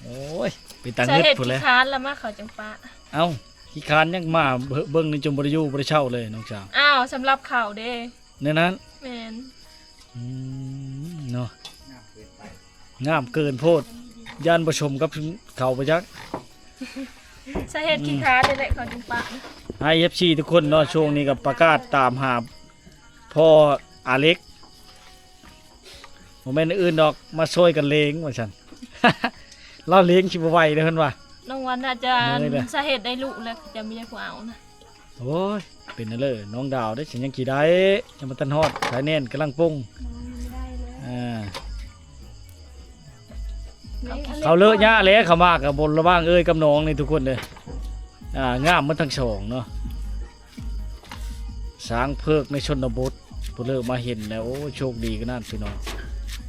ໂອ້ຍ ເປັນຕາງຶດພຸ້ນແຫຼະ ສາເຫດຂີ້ຄ້ານລະມາ ເຂົາຈັ່ງປະ ເອົ້າ ຂີ້ຄ້ານຍັງມາ ເບິ່ງນີ້ຈົນບໍ່ໄດ້ຢູ່ບໍ່ໄດ້ເຊົາເລີຍນ້ອງສາວ ອ້າວ ສຳລັບເຂົາເດ້ ແນວນັ້ນ ແມ່ນ ອືມ ເນາະ ງາມເກີນໂພດ ຢ້ານບໍ່ສົມກັບເຂົາບໍ່ຈັກ ສາເຫດຂີ້ຄ້ານນີ້ແຫຼະ ເຂົາຈຶ່ງປະ ໃຫ້ເອັຟຊີທຸກຄົນເນາະ ຊ່ວງນີ້ກໍປະກາດຕາມຫາພໍ່ອາເລັກ ບໍ່ແມ່ນອື່ນດອກ ມາຊ່ວຍກັນເລງວ່າຊັ້ນ ລາວເລງຊິບໍ່ໄຫວເດ້ເພິ່ນວ່າ ນ້ອງວັນໜ້າຈະ ເມື່ອຍແຫຼະ ສາເຫດໄດ້ລູກແລ້ວ ຈະມີຜູ້ເອົານະ ໂອ້ຍ ເປັນແນວເລີ ນ້ອງດາວເດ້ ຊິຍັງຊິໄດ້ ຍັງບໍ່ທັນຮອດ ສາຍແໜ້ນກຳລັງປົງ ຍັງບໍ່ໄດ້ເລີຍ ອ່າ ເຂົາເລີະຍາແຫຼະ ເຂົາມາກໍບໍ່ລະວັງເອີ່ຍກັບນ້ອງນີ້ທຸກຄົນເດີ. ອ່າ ງາມໝົດທັງສອງເນາະ ຊ້າງເພິກໃນຊົນນະບົດ. ຜູ້ເລີກມາເຫັນແລ້ວ ໂອ້ ໂຊກດີຂະໜາດພີ່ນ້ອງ.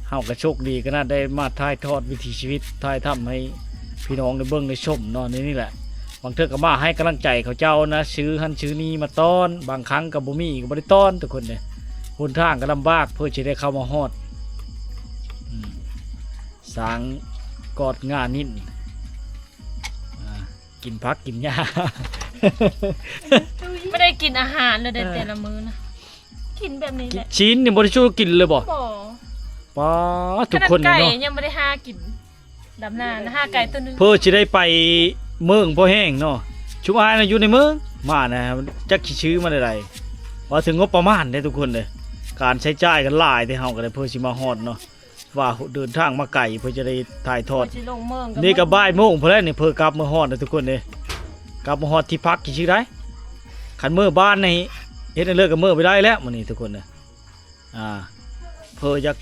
ເຮົາກໍໂຊກດີຂະໜາດໄດ້ມາຖ່າຍທອດວິຖີຊີວິດ ຖ່າຍທຳໃຫ້ພີ່ນ້ອງໄດ້ເບິ່ງໄດ້ຊົມເນາະ. ໃນນີ້ແຫຼະ ບາງເທື່ອກໍມາໃຫ້ກຳລັງໃຈເຂົາເຈົ້ານະ ຊື້ຫັ້ນຊື້ນີ້ມາຕ້ອນ. ບາງຄັ້ງກໍບໍ່ມີກໍບໍ່ໄດ້ຕ້ອນທຸກຄົນເດ້. ຫົນທາງກໍລຳບາກເພື່ອຊິໄດ້ເຂົ້າມາຮອດ. ອືມ ຊ້າງກອດງ່ານິ້ນ ອ່າ ກິນຜັກກິນຫຍ້າ ບໍ່ໄດ້ກິນອາຫານເລີຍເດ້ ເອີ ແຕ່ລະມື້ນະ ກິນແບບນີ້ແຫຼະ. ຊີ້ນນີ້ບໍ່ໄດ້ຊູກິນເລີຍບໍ່? ບໍ່. ປ້າ ທຸກຄົນເນາະ ຂະໜາດໄກ່ຍັງບໍ່ໄດ້ຫາກິນ. ດຳນານະ ຫາໄກ່ຕົວໜຶ່ງ ເພື່ອຊິໄດ້ໄປເມືອງພໍແຮງເນາະ. ຊຸມອ້າຍນະຢູ່ໃນເມືອງ ມານະ ຈັກຊິຊື້ມາແນວໃດ. ວ່າເຖິງງົບປະມານເດ້ທຸກຄົນເດ້ ການໃຊ້ຈ່າຍກັນຫຼາຍເດ້. ເຮົາກໍໄດ້ເພື່ອຊິມາຮອດເນາະ ວ່າເດີນທາງມາໄກ ເພື່ອຈະໄດ້ຖ່າຍທອດ. ຊິລົງເມືອງ ນີ້ກໍບ່າຍໂມງພຸ້ນແຫຼະນີ້ ເພື່ອກັບມາຮອດນະທຸກຄົນເດ້. ກັບມາຮອດທີ່ພັກຊິໄດ້ ຄັນເມືອບ້ານນີ້ ເຮັດໃຫ້ເລີກກັບເມືອໄປໄດ້ແລ້ວມື້ນີ້ທຸກຄົນເດ້. ອ່າ ເພື່ອຢາກ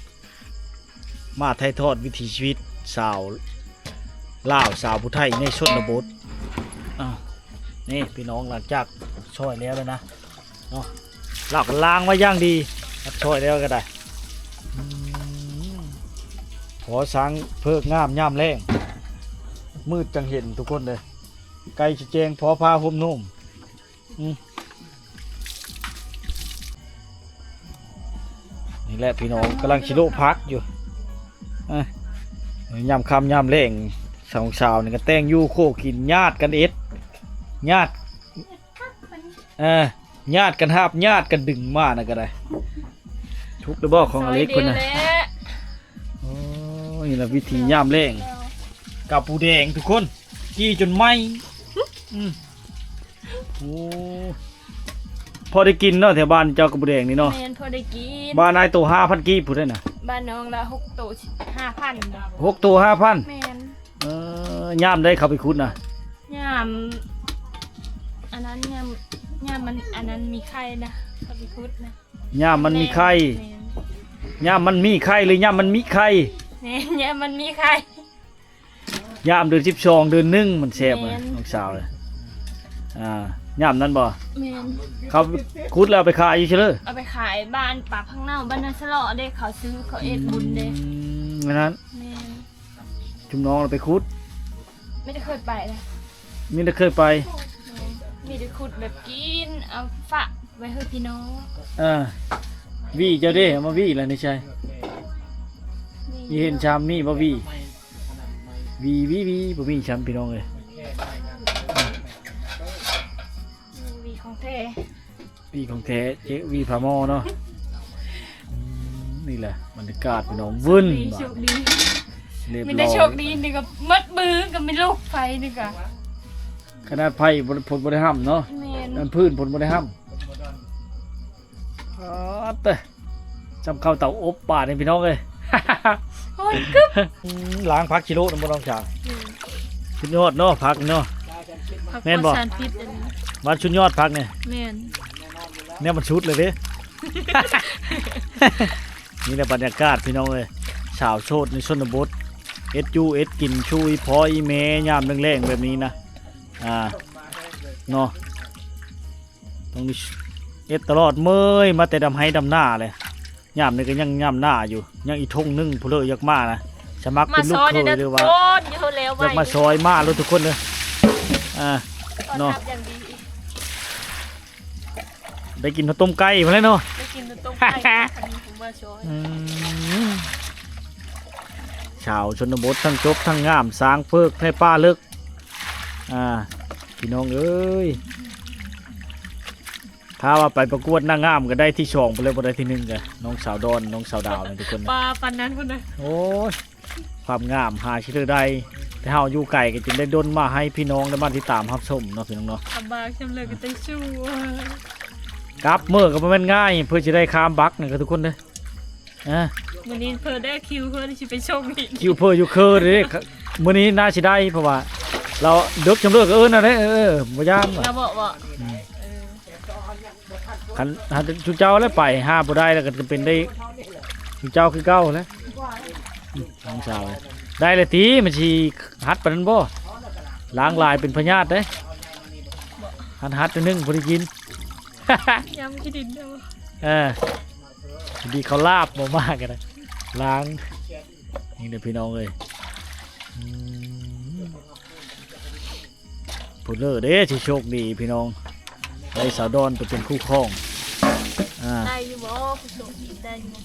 ມາຖ່າຍທອດວິຖີຊີວິດຊາວລາວ ຊາວຜູ້ໄທໃນຊົນນະບົດ. ອ້າວ ນີ້ພີ່ນ້ອງ ຫຼັງຈາກຊ່ອຍແລ້ວແລ້ວນະ ເນາະ ລາວກໍລ້າງໄວ້ຢ່າງດີ ຕັດຊ່ອຍແລ້ວກໍໄດ້. ອືມ ພໍຊ້າງເພິກງາມຍາມແລງ ມືດຈັ່ງເຫັນທຸກຄົນເດີ ໃກ້ຊິແຈ້ງພໍພາໂຮມໂຮມ. ອືມ ນີ້ແຫຼະພີ່ນ້ອງ ກຳລັງຊິໂລະຜັກຢູ່. ອ່ະ ຍາມຄ່ຳຍາມແລງ ສອງສາວນີ້ກໍແຕ່ງຢູ່ໂຄກິນ ຍາດກັນເຮັດ ຍາດ ເອີ ຍາດກັນຫາບ ຍາດກັນດຶງມານະກໍໄດ້. ທຸກແລ້ວບໍ່ຂອງອາເລັກເພິ່ນນະ? ໂອ້ຍ ນີ້ລະວິຖີຍາມແລງ ກັບປູແດງທຸກຄົນ ຈີ່ຈົນໄໝ້. ອືມ ໂອ້ ພໍໄດ້ກິນເນາະ ແຖວບ້ານເຈົ້າກັບປູແດງນີ້ເນາະ. ແມ່ນ ພໍໄດ້ກິນ. ບ້ານອ້າຍໂຕຫ້າພັນກີບພຸ້ນເດ້ນະ. ບ້ານນ້ອງລະຫົກໂຕຫ້າພັນ. ຫົກໂຕຫ້າພັນ. ແມ່ນ. ເອີ ຍາມໃດເຂົາໄປຂຸດນະ? ຍາມອັນນັ້ນ ຍາມ ຍາມມັນອັນນັ້ນມີໄຂ່ນະ ເຂົາໄປຂຸດນະ. ຍາມມັນມີໄຂ່. ແມ່ນ. ຍາມມັນມີໄຂ່ ຫຼື ຍາມມັນມີໄຂ່? ແມ່ນ ຍາມມັນມີໄຂ່. ຍາມເດືອນສິບສອງ ເດືອນໜຶ່ງມັນແຊບ. ແມ່ນ. ນ້ອງສາວເອີຍ ອ່າ ຍາມນັ້ນບໍ່? ແມ່ນ. ເຂົາຂຸດແລ້ວເອົາໄປຂາຍຢູ່ເຊີເລີ? ເອົາໄປຂາຍບ້ານປາກພັງເນົາ ບ້ານນາສະເລາະເດ້ ເຂົາຊື້ ເຂົາເຮັດບຸນເດ້. ອືມ ແມ່ນນັ້ນ. ແມ່ນ. ຈຸມນ້ອງລະໄປຂຸດ? ມີແຕ່ເຄີຍໄປນະ. ມີແຕ່ເຄີຍໄປ. ແມ່ນ. ມີແຕ່ຂຸດແບບກິນ ເອົາຝາກໄວ້ໃຫ້ພີ່ນ້ອງ. ເອີ ຫວີເຈົ້າເດ້ ເອົາມາຫວີລະໃນໃສ? ມີ ມີເຫັນຊາມມີບໍ່ຫວີ? ຫວີ ຫວີ ຫວີ ບໍ່ມີຊ້ຳພີ່ນ້ອງເອີຍ. ຫວີຂອງແທ້ ຫວີຂອງແທ້ ເຈຫວີຜາໝໍ້ເນາະ. ອືມ ນີ້ແຫຼະບັນຍາກາດພີ່ນ້ອງ ວຶ້ນ ໂຊກດີ ບາດນີ້ ໂຊກດີ ຮຽບຮ້ອຍ ມີແຕ່ໂຊກດີ. ນີ້ກໍໝົດມື້ກໍມີລູກໄຟນີ້ກໍ ຂະໜາດໄຟບໍ່ ຝົນບໍ່ໄດ້ຫ້ຳເນາະ. ແມ່ນ. ອັນພື້ນຝົນບໍ່ໄດ້ຫ້ຳ. ອໍ ເຕີ ຈຳເຂົ້າເຕົາອົບບາດນີ້ພີ່ນ້ອງເອີຍ. ໂອ້ຍ ກຶບ ອືມ ລ້າງຜັກຊິໂລະນຳບໍ່ນ້ອງສາວ? ອືມ ສຸດຍອດເນາະ ຜັກນີ້ເນາະ. ແມ່ນບໍ່? ຫວານສຸດຍອດຜັກນີ້. ແມ່ນ. ແນວມັນສຸດເລີຍເດ້. ນີ້ແຫຼະບັນຍາກາດພີ່ນ້ອງເອີຍ ສາວໂສດໃນຊົນນະບົດ ເຮັດຢູ່ເຮັດກິນ ຊູ່ອີ່ພໍ່ອີ່ແມ່ຍາມແລງໆແບບນີ້ນະ. ອ່າ ເນາະ ຕ້ອງເຮັດຕະຫຼອດ ເມີຍມາແຕ່ດຳໄຮ່ດຳນາແຫຼະ. ຍາມນີ້ກໍຍັງຍາມໜ້າຢູ່ ຍັງອີກທົ່ງໜຶ່ງ ຜູ້ເລີກຢາກມານະ ສະໝັກເປັນລູກເຂີຍ ຫຼືວ່າຢາກມາຊ່ອຍ ມາໂລດທຸກຄົນເດີ. ອ່າ ເນາະ ໄດ້ກິນເຂົ້າຕົ້ມໄກ່ພຸ້ນແຫຼະເນາະ. ໄດ້ກິນເຂົ້າຕົ້ມໄກ່ ຄັນມີຜູ້ມາຊ່ອຍ. ອືມ ຊາວຊົນນະບົດ ທັງຈົບທັງງາມ ຊ້າງເພິກໃນປ່າເລິກ. ອ່າ ພີ່ນ້ອງເອີຍ ຖ້າວ່າໄປປະກວດນາງງາມກໍໄດ້ທີສອງໄປເລີຍ ບໍ່ໄດ້ທີໜຶ່ງກໍນ້ອງສາວດອນ ນ້ອງສາວດາວນີ້ທຸກຄົນ. ປາປານນັ້ນພຸ້ນນະ. ໂອ້ຍ ຄວາມງາມຫາຊິເທື່ອໃດ ແຕ່ເຮົາຢູ່ໄກກໍຈຶ່ງໄດ້ດົນມາໃຫ້ພີ່ນ້ອງໄດ້ມາຕິດຕາມຮັບຊົມເນາະ ພີ່ນ້ອງເນາະ. ລຳບາກຊ່ຳເລີກກໍຕ້ອງສູ້ ກັບເມືອກໍບໍ່ແມ່ນງ່າຍ ເພື່ອຊິໄດ້ຂ້າມບັກນີ້ກໍທຸກຄົນເດີ. ອ່າ ມື້ນີ້ເພິ່ນໄດ້ຄິວເພິ່ນຊິໄປສົ່ງອີກ ຄິວເພິ່ນຢູ່ເຄີເດ້. ມື້ນີ້ໜ້າຊິໄດ້ ເພາະວ່າລາວເດິກຈຳເລີກ ເອີ ນັ້ນແຫຼະ ເອີ ບໍ່ຢ້ານວ່າ ລາວບອກວ່າ ອືມ ເອີ ຄັນ ຄັນຊຸມເຈົ້າແລ້ວໄປຫາບໍ່ໄດ້ ແລ້ວກໍຈະເປັນໄດ້ຊຸມເຈົ້າຄືເກົ່າແຫຼະ. ອືມ ນ້ອງສາວ ໄດ້ແລ້ວຕິ ມັນຊິຮັດປານນັ້ນບໍ່? ລ້າງຫຼາຍເປັນພະຍາດເດ້. ຫັດໆໜ້ອຍໜຶ່ງ ພໍໄດ້ກິນ. ຍຳຂີ້ດິນເດີ. ເອີ ດີເຂົ້າລາບບໍ່ມາກະໄດ້ ລ້າງ. ນີ້ເດີພີ່ນ້ອງເອີຍ. ອືມ ຜູ້ເລີເດ້ທີ່ໂຊກດີພີ່ນ້ອງ ໄດ້ສາວດອນໄປເປັນຄູ່ຄອງ. ອ່າ ໄດ້ຢູ່ບໍ່? ຜູ້ໂຊກດີໄດ້ຢູ່ບໍ່?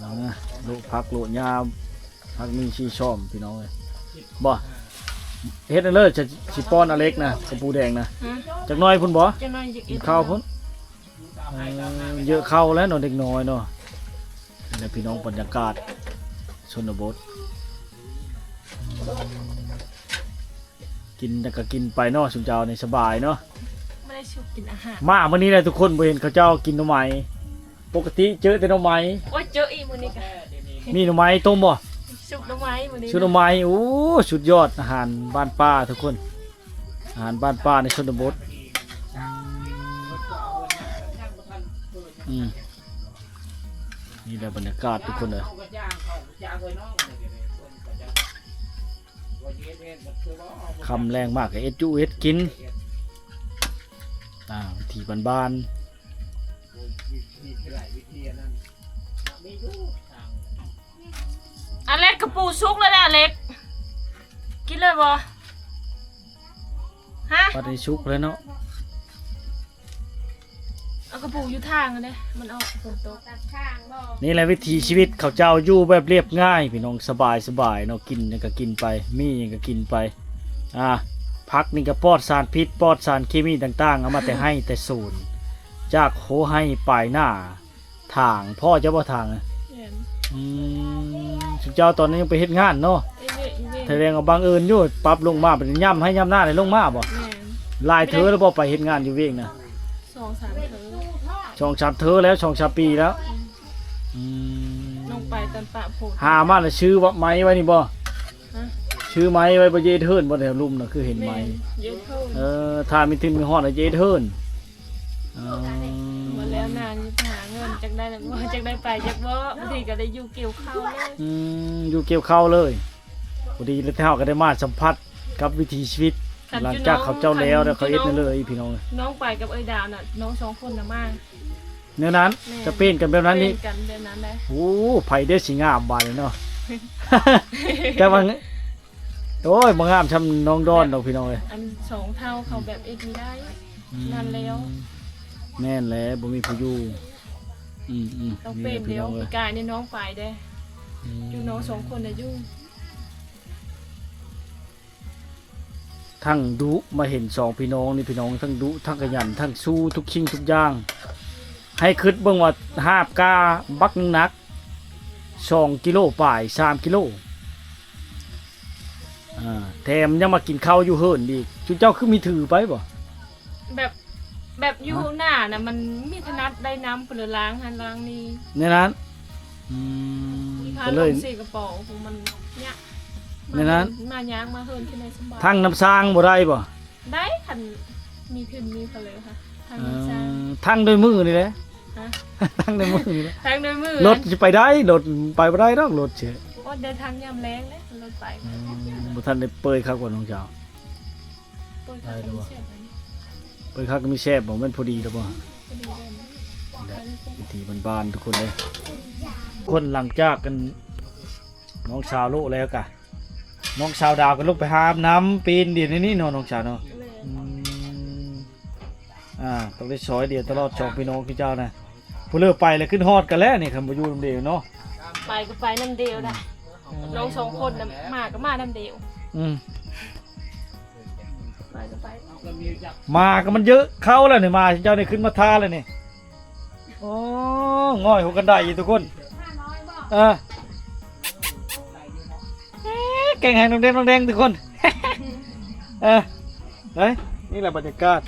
ອ່າ ໂລະຜັກໂລະຫຍ້າ ຜັກມີສີ່ຊ່ອມພີ່ນ້ອງເອີຍ. ບໍ່ ເຮັດອັນເລີຍ ຈະຊິປ້ອນອາເລັກນະ ກະປູແດງນະ. ຮະ? ຈັກໜ້ອຍພຸ້ນບໍ່? ຈັກໜ້ອຍ ກິນເຂົ້າພຸ້ນ. ເອີ ເຢີະເຂົ້າແລ້ວເນາະ ເດັກນ້ອຍເນາະ. ນີ້ແຫຼະພີ່ນ້ອງ ບັນຍາກາດຊົນນະບົດ ກິນແລ້ວກະກິນໄປເນາະ ຊຸມເຈົ້ານີ້ສະບາຍເນາະ. ບໍ່ໄດ້ຊຸກກິນອາຫານ ມາມື້ນີ້ແຫຼະທຸກຄົນ ບໍ່ເຫັນເຂົາເຈົ້າກິນໜໍ່ໄມ້. ປົກກະຕິເຈີແຕ່ໜໍ່ໄມ້. ໂອ້ຍ ເຈີອີກມື້ນີ້ກະ ມີໜໍ່ໄມ້ຕົ້ມບໍ່? ຊຸກໜໍ່ໄມ້ມື້ນີ້ ຊຸກໜໍ່ໄມ້. ໂອ້ ສຸດຍອດ ອາຫານບ້ານປ່າທຸກຄົນ. ອາຫານບ້ານປ່າໃນຊົນນະບົດ. ອືມ ນີ້ແຫຼະບັນຍາກາດທຸກຄົນເອີຍ. ຄ່ຳແລງມາກະເຮັດຢູ່ເຮັດກິນ ຕາມວິຖີບ້ານໆ. ອາເລັກ ກະປູສຸກແລ້ວເດ້ອາເລັກ ກິນເລີຍບໍ່? ຮະ? ບັດນີ້ສຸກແລ້ວເນາະ. ເອົາກະປູຢູ່ທາງຫັ້ນເດ້ ມັນອອກຝົນຕົກ. ນີ້ແຫຼະວິຖີຊີວິດເຂົາເຈົ້າ ຢູ່ແບບລຽບງ່າຍພີ່ນ້ອງ ສະບາຍໆເນາະ. ກິນຫຍັງກະກິນໄປ ມີຫຍັງກະກິນໄປ. ອ່າ ຜັກນີ້ກະປອດສານພິດ ປອດສານເຄມີຕ່າງໆ ເອົາມາແຕ່ໄຮ່ແຕ່ສວນ ຈາກໂຄໄຮ່ປາຍນາ ຖາງ. ພໍ່ເຈົ້າບໍ່ຖາງ? ແມ່ນ. ອືມ ຊຸມເຈົ້າຕອນນັ້ນຍັງໄປເຮັດງານເນາະ. ເຮັດວຽກຢູ່ເວນ ແສດງວ່າບັງເອີນຢູ່ ປັບລົງມາເປັນຍາມໄຮ່ຍາມນາໄດ້ລົງມາບໍ່? ແມ່ນ. ຫຼາຍເທີແລ້ວບໍ່ໄປເຮັດງານຢູ່ວຽງນະ? ສອງສາມເທີ ສອງສາມເທີແລ້ວ ສອງສາມປີແລ້ວ. ອືມ ອືມ ລົງໄປຕອນປະໂພດ ຫາມາແລ້ວຊື້ໄມ້ໄວ້ນີ້ບໍ່? ຮະ? ຊື້ໄມ້ໄວ້ບໍ່ ຈະເຮັດເຮືອນບໍ່? ແຖວລຸ່ມນະຄືເຫັນໄມ້. ແມ່ນ ເຮັດເຮືອນ. ເອີ ຖ້າມີທຶນມີຮອດແລ້ວຈະເຮັດເຮືອນ. ອໍ ໝົດແລ້ວນາງຊິຫາເງິນ ຈັກໄດ້ແລ້ວບໍ່ ຈັກໄດ້ໄປຈັກບໍ່ ບາງທີກະໄດ້ຢູ່ກ່ຽວເຂົ້າເລີຍ. ອືມ ຢູ່ກ່ຽວເຂົ້າເລີຍ. ພໍດີແລ້ວເຮົາກະໄດ້ມາສຳຜັດກັບວິຖີຊີວິດ ຫຼັງຈາກເຂົາເຈົ້າແລ້ວ ແລ້ວເຂົາເຮັດນັ້ນເລີຍພີ່ນ້ອງ. ນ້ອງໄປກັບເອື້ອຍດາວນະ ນ້ອງສອງຄົນນະມາ ແນວນັ້ນ. ແມ່ນ. ຈະປ່ຽນກັນແບບນັ້ນອີກ. ປ່ຽນກັນແບບນັ້ນໄດ໋. ໂອ້ ໃຜເດ້ຊິງາມບາດນີ້ເນາະ. ແຕ່ວ່າ ໂອ້ຍ ບໍ່ງາມຊ່ຳນ້ອງດອນດອກພີ່ນ້ອງເອີຍ. ອັນສອງເຖົ້າເຂົາແບບເຮັດບໍ່ໄດ້. ອືມ ນັ້ນແລ້ວ. ແມ່ນແຫຼະ ບໍ່ມີຜູ້ຢູ່. ອືມໆ ຕ້ອງປ່ຽນແລ້ວ. ປີກາຍນີ້ນ້ອງໄປເດ້. ອືມ ຢູ່ນ້ອງສອງຄົນນະຢູ່. ທັງດຸ ມາເຫັນສອງພີ່ນ້ອງນີ້ພີ່ນ້ອງ ທັງດຸ ທັງຂະຫຍັນ ທັງສູ້ທຸກສິ່ງທຸກຢ່າງ. ໃຫ້ຄຶດເບິ່ງວ່າຫາບກ້າບັກໜັກ ສອງກິໂລປາຍ ສາມກິໂລ. ອ່າ ແຖມຍັງມາກິນເຂົ້າຢູ່ເຮືອນອີກ. ຊຸມເຈົ້າຄືມີຖືໄປບໍ່? ແບບ ແບບຢູ່ໜ້ານະ ມັນມີຖະໜັດໄດ້ນຳ ເພິ່ນລະລ້າງຫັ້ນລ້າງນີ້ ແນວນັ້ນ. ອືມ ກະເລີຍ ພາລົງເຊກະເປົາ ມັນຍາກ. ແນວນັ້ນ. ມາ ມາຍາກ ມາເຮືອນທີ່ໃນສະບາຍ. ທັງນ້ຳສ້າງບໍ່ໄດ້ບໍ່? ໄດ້ ຄັນມີທຶນມີພະເລີຫະ ທັງນ້ຳສ້າງ. ເອີ ທັງດ້ວຍມືນີ້ແຫຼະ. ຮະ? ທັງດ້ວຍມືນີ້ແຫຼະ. ທັງດ້ວຍມື. ລົດຊິໄປໄດ້? ລົດໄປບໍ່ໄດ້ດອກ ລົດຊິ. ໂອ້ ເດີນທາງຍາມແລງເດ້ ລົດໄປ. ອືມ ບໍ່ທັນໄດ້ເປີຍຄັກວ່ານ້ອງສາວ. ເປີຍຄັກກະມີແຊບ ເປີຍຄັກກະມີແຊບບໍ່? ແມ່ນພໍດີແລ້ວບໍ່? ພໍດີແລ້ວ. ແລະ ວິຖີບ້ານໆ ທຸກຄົນເດີ. ຄົນຫຼັງຈາກກັນ ນ້ອງສາວໂລະແລ້ວກະ ນ້ອງສາວດາວກະລົງໄປຫາອາບນ້ຳປີນດິນໃນນີ້ເນາະ ນ້ອງສາວເນາະ. ແມ່ນ. ອືມ ອ່າ ຕ້ອງໄດ້ຊ່ອຍເຫຼືອຕະຫຼອດສອງພີ່ນ້ອງຄືເຈົ້ານະ. ຜູ້ເລີໄປແລ້ວຄຶດຮອດກັນແລ້ວນີ້ ຄັນບໍ່ຢູ່ນຳເດວເນາະ. ໄປກະໄປນຳເດວໄດ໋. ອືມ ນ້ອງສອງຄົນນະ ໝາກະມານຳເດວ. ອືມ ໄປກະໄປ. ໝາກະມັນເຢີະເຂົ້າແລ້ວນີ້ ໝາເຈົ້ານີ້ຂຶ້ນມາທາແລ້ວນີ້. ໂອ້ ງ່ອຍຫົວກັນໄດອີກທຸກຄົນ. ເອີ ເກັ່ງແຮງ ນ້ອງແດງ ນ້ອງແດງທຸກຄົນ. ເອີ ໄດ້ ນີ້ແຫຼະບັນຍາກາດ.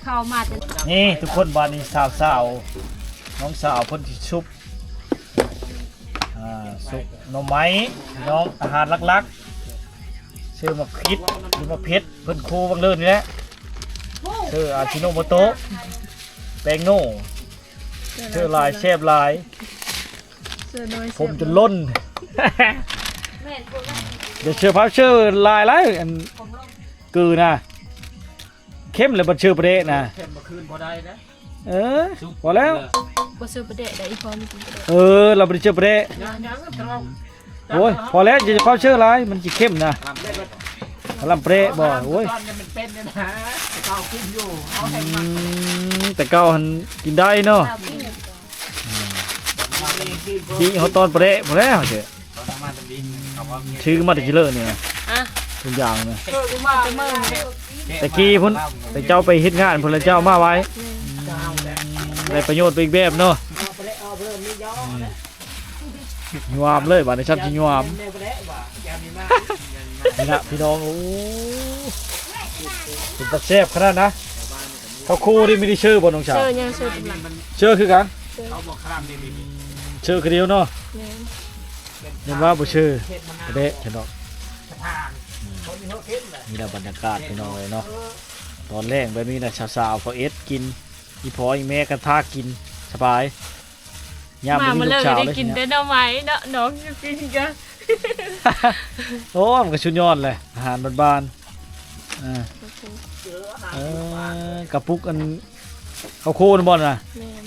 ເຂົ້າມາແຕ່ ນີ້ທຸກຄົນ ບາດນີ້ສາວໆ ນ້ອງສາວເພິ່ນຊິຊຸບ ອ່າ ຊຸບໜໍ່ໄມ້ພີ່ນ້ອງ ອາຫານຫຼັກໆ ເຊີໝາກພິດ ຫຼືໝາກເຜັດ ເພິ່ນໂຄຫວ່າງເລີນນີ້ແຫຼະ ເຊີອາຊິໂນໂມໂຕະ ແປ້ງໂນ ເຊີຫຼາຍແຊບຫຼາຍ ເຊີນ້ອຍ ຜົມຈົນລົ້ນ ແຊບຫຼາຍ ຢ່າເຊີພາບເຊີຫຼາຍຫຼາຍ ອັນ ເກືອນະ ເຄັມແລ້ວບັດເຊີປະເດະນະ ເຄັມບໍ່ຄືນບໍ່ໄດ້ນະ ເອີ ພໍແລ້ວ ບໍ່ເຊີປະເດະໄດ້ ອີ່ພໍ່ມີກິນປະເດະ ເອີ ລາວບໍ່ໄດ້ເຊີປະເດະ ຍັງໆ ໂອ້ຍ ພໍແລ້ວ ຢ່າເຝົ້າເຊີຫຼາຍ ມັນຊິເຄັມນະ ລຳແປະບໍ່ ໂອ້ຍ ແຕ່ເກົ່າກິນຢູ່ ເອົາແຮງມັກ ອືມ ແຕ່ເກົ່າຫັ້ນກິນໄດ້ເນາະ ດີເຮົາຕອນປະແດະພຸ້ນແຫຼະ ເຮົາຊິ ຖືມາແຕ່ເລີນີ້ນະ ທຸກຢ່າງນະ ແຕ່ກີ້ພຸ້ນ ແຕ່ເຈົ້າໄປເຮັດງານພຸ້ນ ແລ້ວເຈົ້າເອົາມາໄວ້ ໄດ້ປະໂຫຍດໄປອີກແບບເນາະ. ຍວມເລີຍບາດນີ້ ຊ້ຳຊິຍວມ ນີ້ລະພີ່ນ້ອງ ໂອ້ ເປັນຕາແຊບຂະໜາດນະ ເຂົ້າໂຄນີ້ມີແຕ່ເຊີບໍ່ນ້ອງສາວ ເຊີຍັງ ເຊີກຳລັງ ເຊີຄືກັນ ເຊີຄືດຽວເນາະ ແມ່ນ ຍັງວ່າບໍ່ເຊີ ປະເດະຊັ້ນດອກ ອືມ ນີ້ລະບັນຍາກາດພີ່ນ້ອງເອີຍເນາະ ຕອນແລງແບບນີ້ນະ ສາວໆ ເຂົາເຮັດກິນ ອີ່ພໍ່ອີ່ແມ່ກໍຖ້າກິນ ສະບາຍ ຍາມບໍ່ມີລູກສາວເລີຍ ມາມື້ແລກໄດ້ກິນແຕ່ໜໍ່ໄມ້ເນາະ ນ້ອງຢູ່ກິນກະ ໂອ້ ມັນກໍສຸດຍອດແຫຼະ ອາຫານບ້ານໆ ເອີ ເອີ ກະປຸກອັນ ເຂົ້າໂຄນຳບໍ່ນະ ແມ່ນ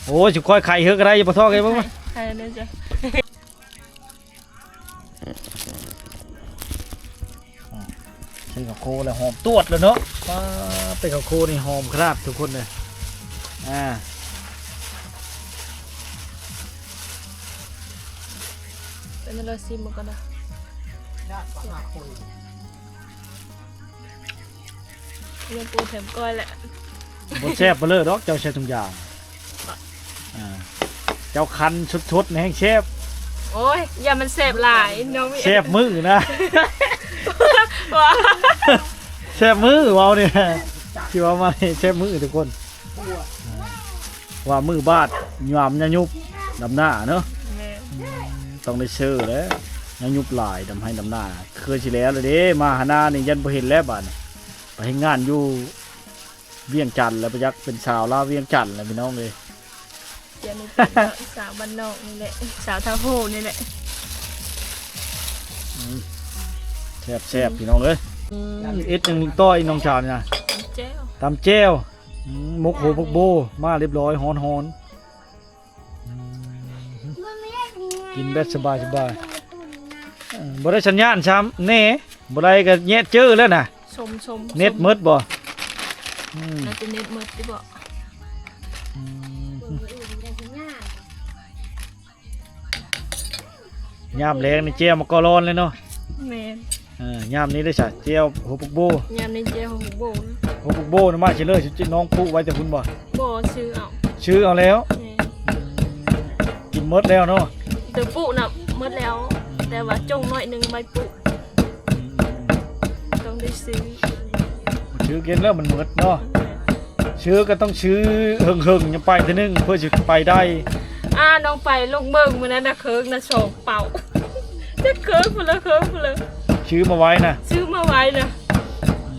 ໂອ້ຍ ຊິຄ່ອຍໄຂເຮີກະໄດ້ ບໍ່ທ້ອງເອີຍ ເບິ່ງ ໄຂແນ່ຈ້ະ. ອືມ ໃສ່ເຂົ້າໂຄແລ້ວຫອມຕວດແລ້ວເນາະ ປາ ເປັນເຂົ້າໂຄນີ້ຫອມຂະໜາດທຸກຄົນເລີຍ ອາ ເປັນແນວໃດ ຊິມເບິ່ງກ່ອນນະ ເລື່ອງປູແຖມກ້ອຍແຫຼະ ບໍ່ແຊບປານເລີດດອກ ເຈົ້າໃສ່ທຸງຢາງ ອ່າ ເຈົ້າຄັນສົດໆ ແຮ່ງແຊບ ໂອ້ຍ ຢ່າມັນແຊບຫຼາຍ ນ້ອງມີ ແຊບມື້ນະ ແຊບມື້ ເວົ້ານີ້ ຊິເວົ້າມານີ້ແຊບມື້ທຸກຄົນ ວ່າມື້ບາດຍາມຍາຍຸບດຳໜ້າເນາະ ແມ່ນ ອືມ ຕ້ອງໄດ້ເຊີແຫຼະ ຍາຍຸບຫຼາຍ ດຳໄຮ່ດຳນາ ຄືຊິແລ້ວແລ້ວເດ້ ມາຫາໜ້ານີ້ ຢ້ານບໍ່ເຫັນແລ້ວບາດນີ້ ໄປເຮັດງານຢູ່ວຽງຈັນແລ້ວ ບໍ່ຈັກເປັນສາວລາວວຽງຈັນແລ້ວ ພີ່ນ້ອງເອີຍ ສາວບ້ານນອກນີ້ແຫຼະ ສາວທ່າໂພນີ້ແຫຼະ ອືມ ແຊບໆ ພີ່ນ້ອງເອີຍ ອືມ ເຮັດຫຍັງຕໍ່ອີກ ນ້ອງສາວນີ້ນະ ຕຳແຈ່ວ ຕຳແຈ່ວ ອືມ ໝົກຫົວໝົກໂບ ມາລຽບຮ້ອຍ ຮ້ອນໆ ອືມ ກິນແບບສະບາຍໆ ເອີ ບໍ່ໄດ້ສັນຍານຊ້ຳແນ່ ບໍ່ໄດ້ກໍແຍະເຈີແລ້ວນະ ຊົມໆ ເນັດໝົດບໍ່ ອືມ ໜ້າຈະເນັດໝົດຕິເບາະ ອືມ ຍາມແລງນີ້ແຈ່ວໝາກກໍລອນເລີຍເນາະ ແມ່ນ ເອີ ຍາມນີ້ໄດ້ສະ ແຈ່ວຫົວຜັກໂບ ຍາມນີ້ແຈ່ວຫົວຜັກໂບນະ ຫົວຜັກໂບນະ ມາຊິເລີຍ ນ້ອງປູກໄວ້ແຕ່ພຸ້ນບໍ່ ບໍ່ ຊື້ເອົາ ຊື້ເອົາແລ້ວ ແມ່ນ ອືມ ກິນໝົດແລ້ວເນາະ ແຕ່ປູກນະໝົດແລ້ວ ອືມ ແຕ່ວ່າຈົ່ງໜ້ອຍໜຶ່ງໄວ້ປູກ ອືມ ຕ້ອງໄດ້ຊື້ ຊື້ກິນແລ້ວມັນໝົດເນາະ ແມ່ນ ຊື້ກໍຕ້ອງຊື້ເຫິງໆ ຍັງໄປເທື່ອໜຶ່ງ ເພື່ອຊິໄປໄດ້ ອ່າ ນ້ອງໄປລົງເບິ່ງມື້ນັ້ນນະ ເຄີກນະ ສອງເປົາ ຈັກເຄີກພຸ້ນລະ ເຄີກພຸ້ນລະ ຊື້ມາໄວ້ນະ ຊື້ມາໄວ້ນະ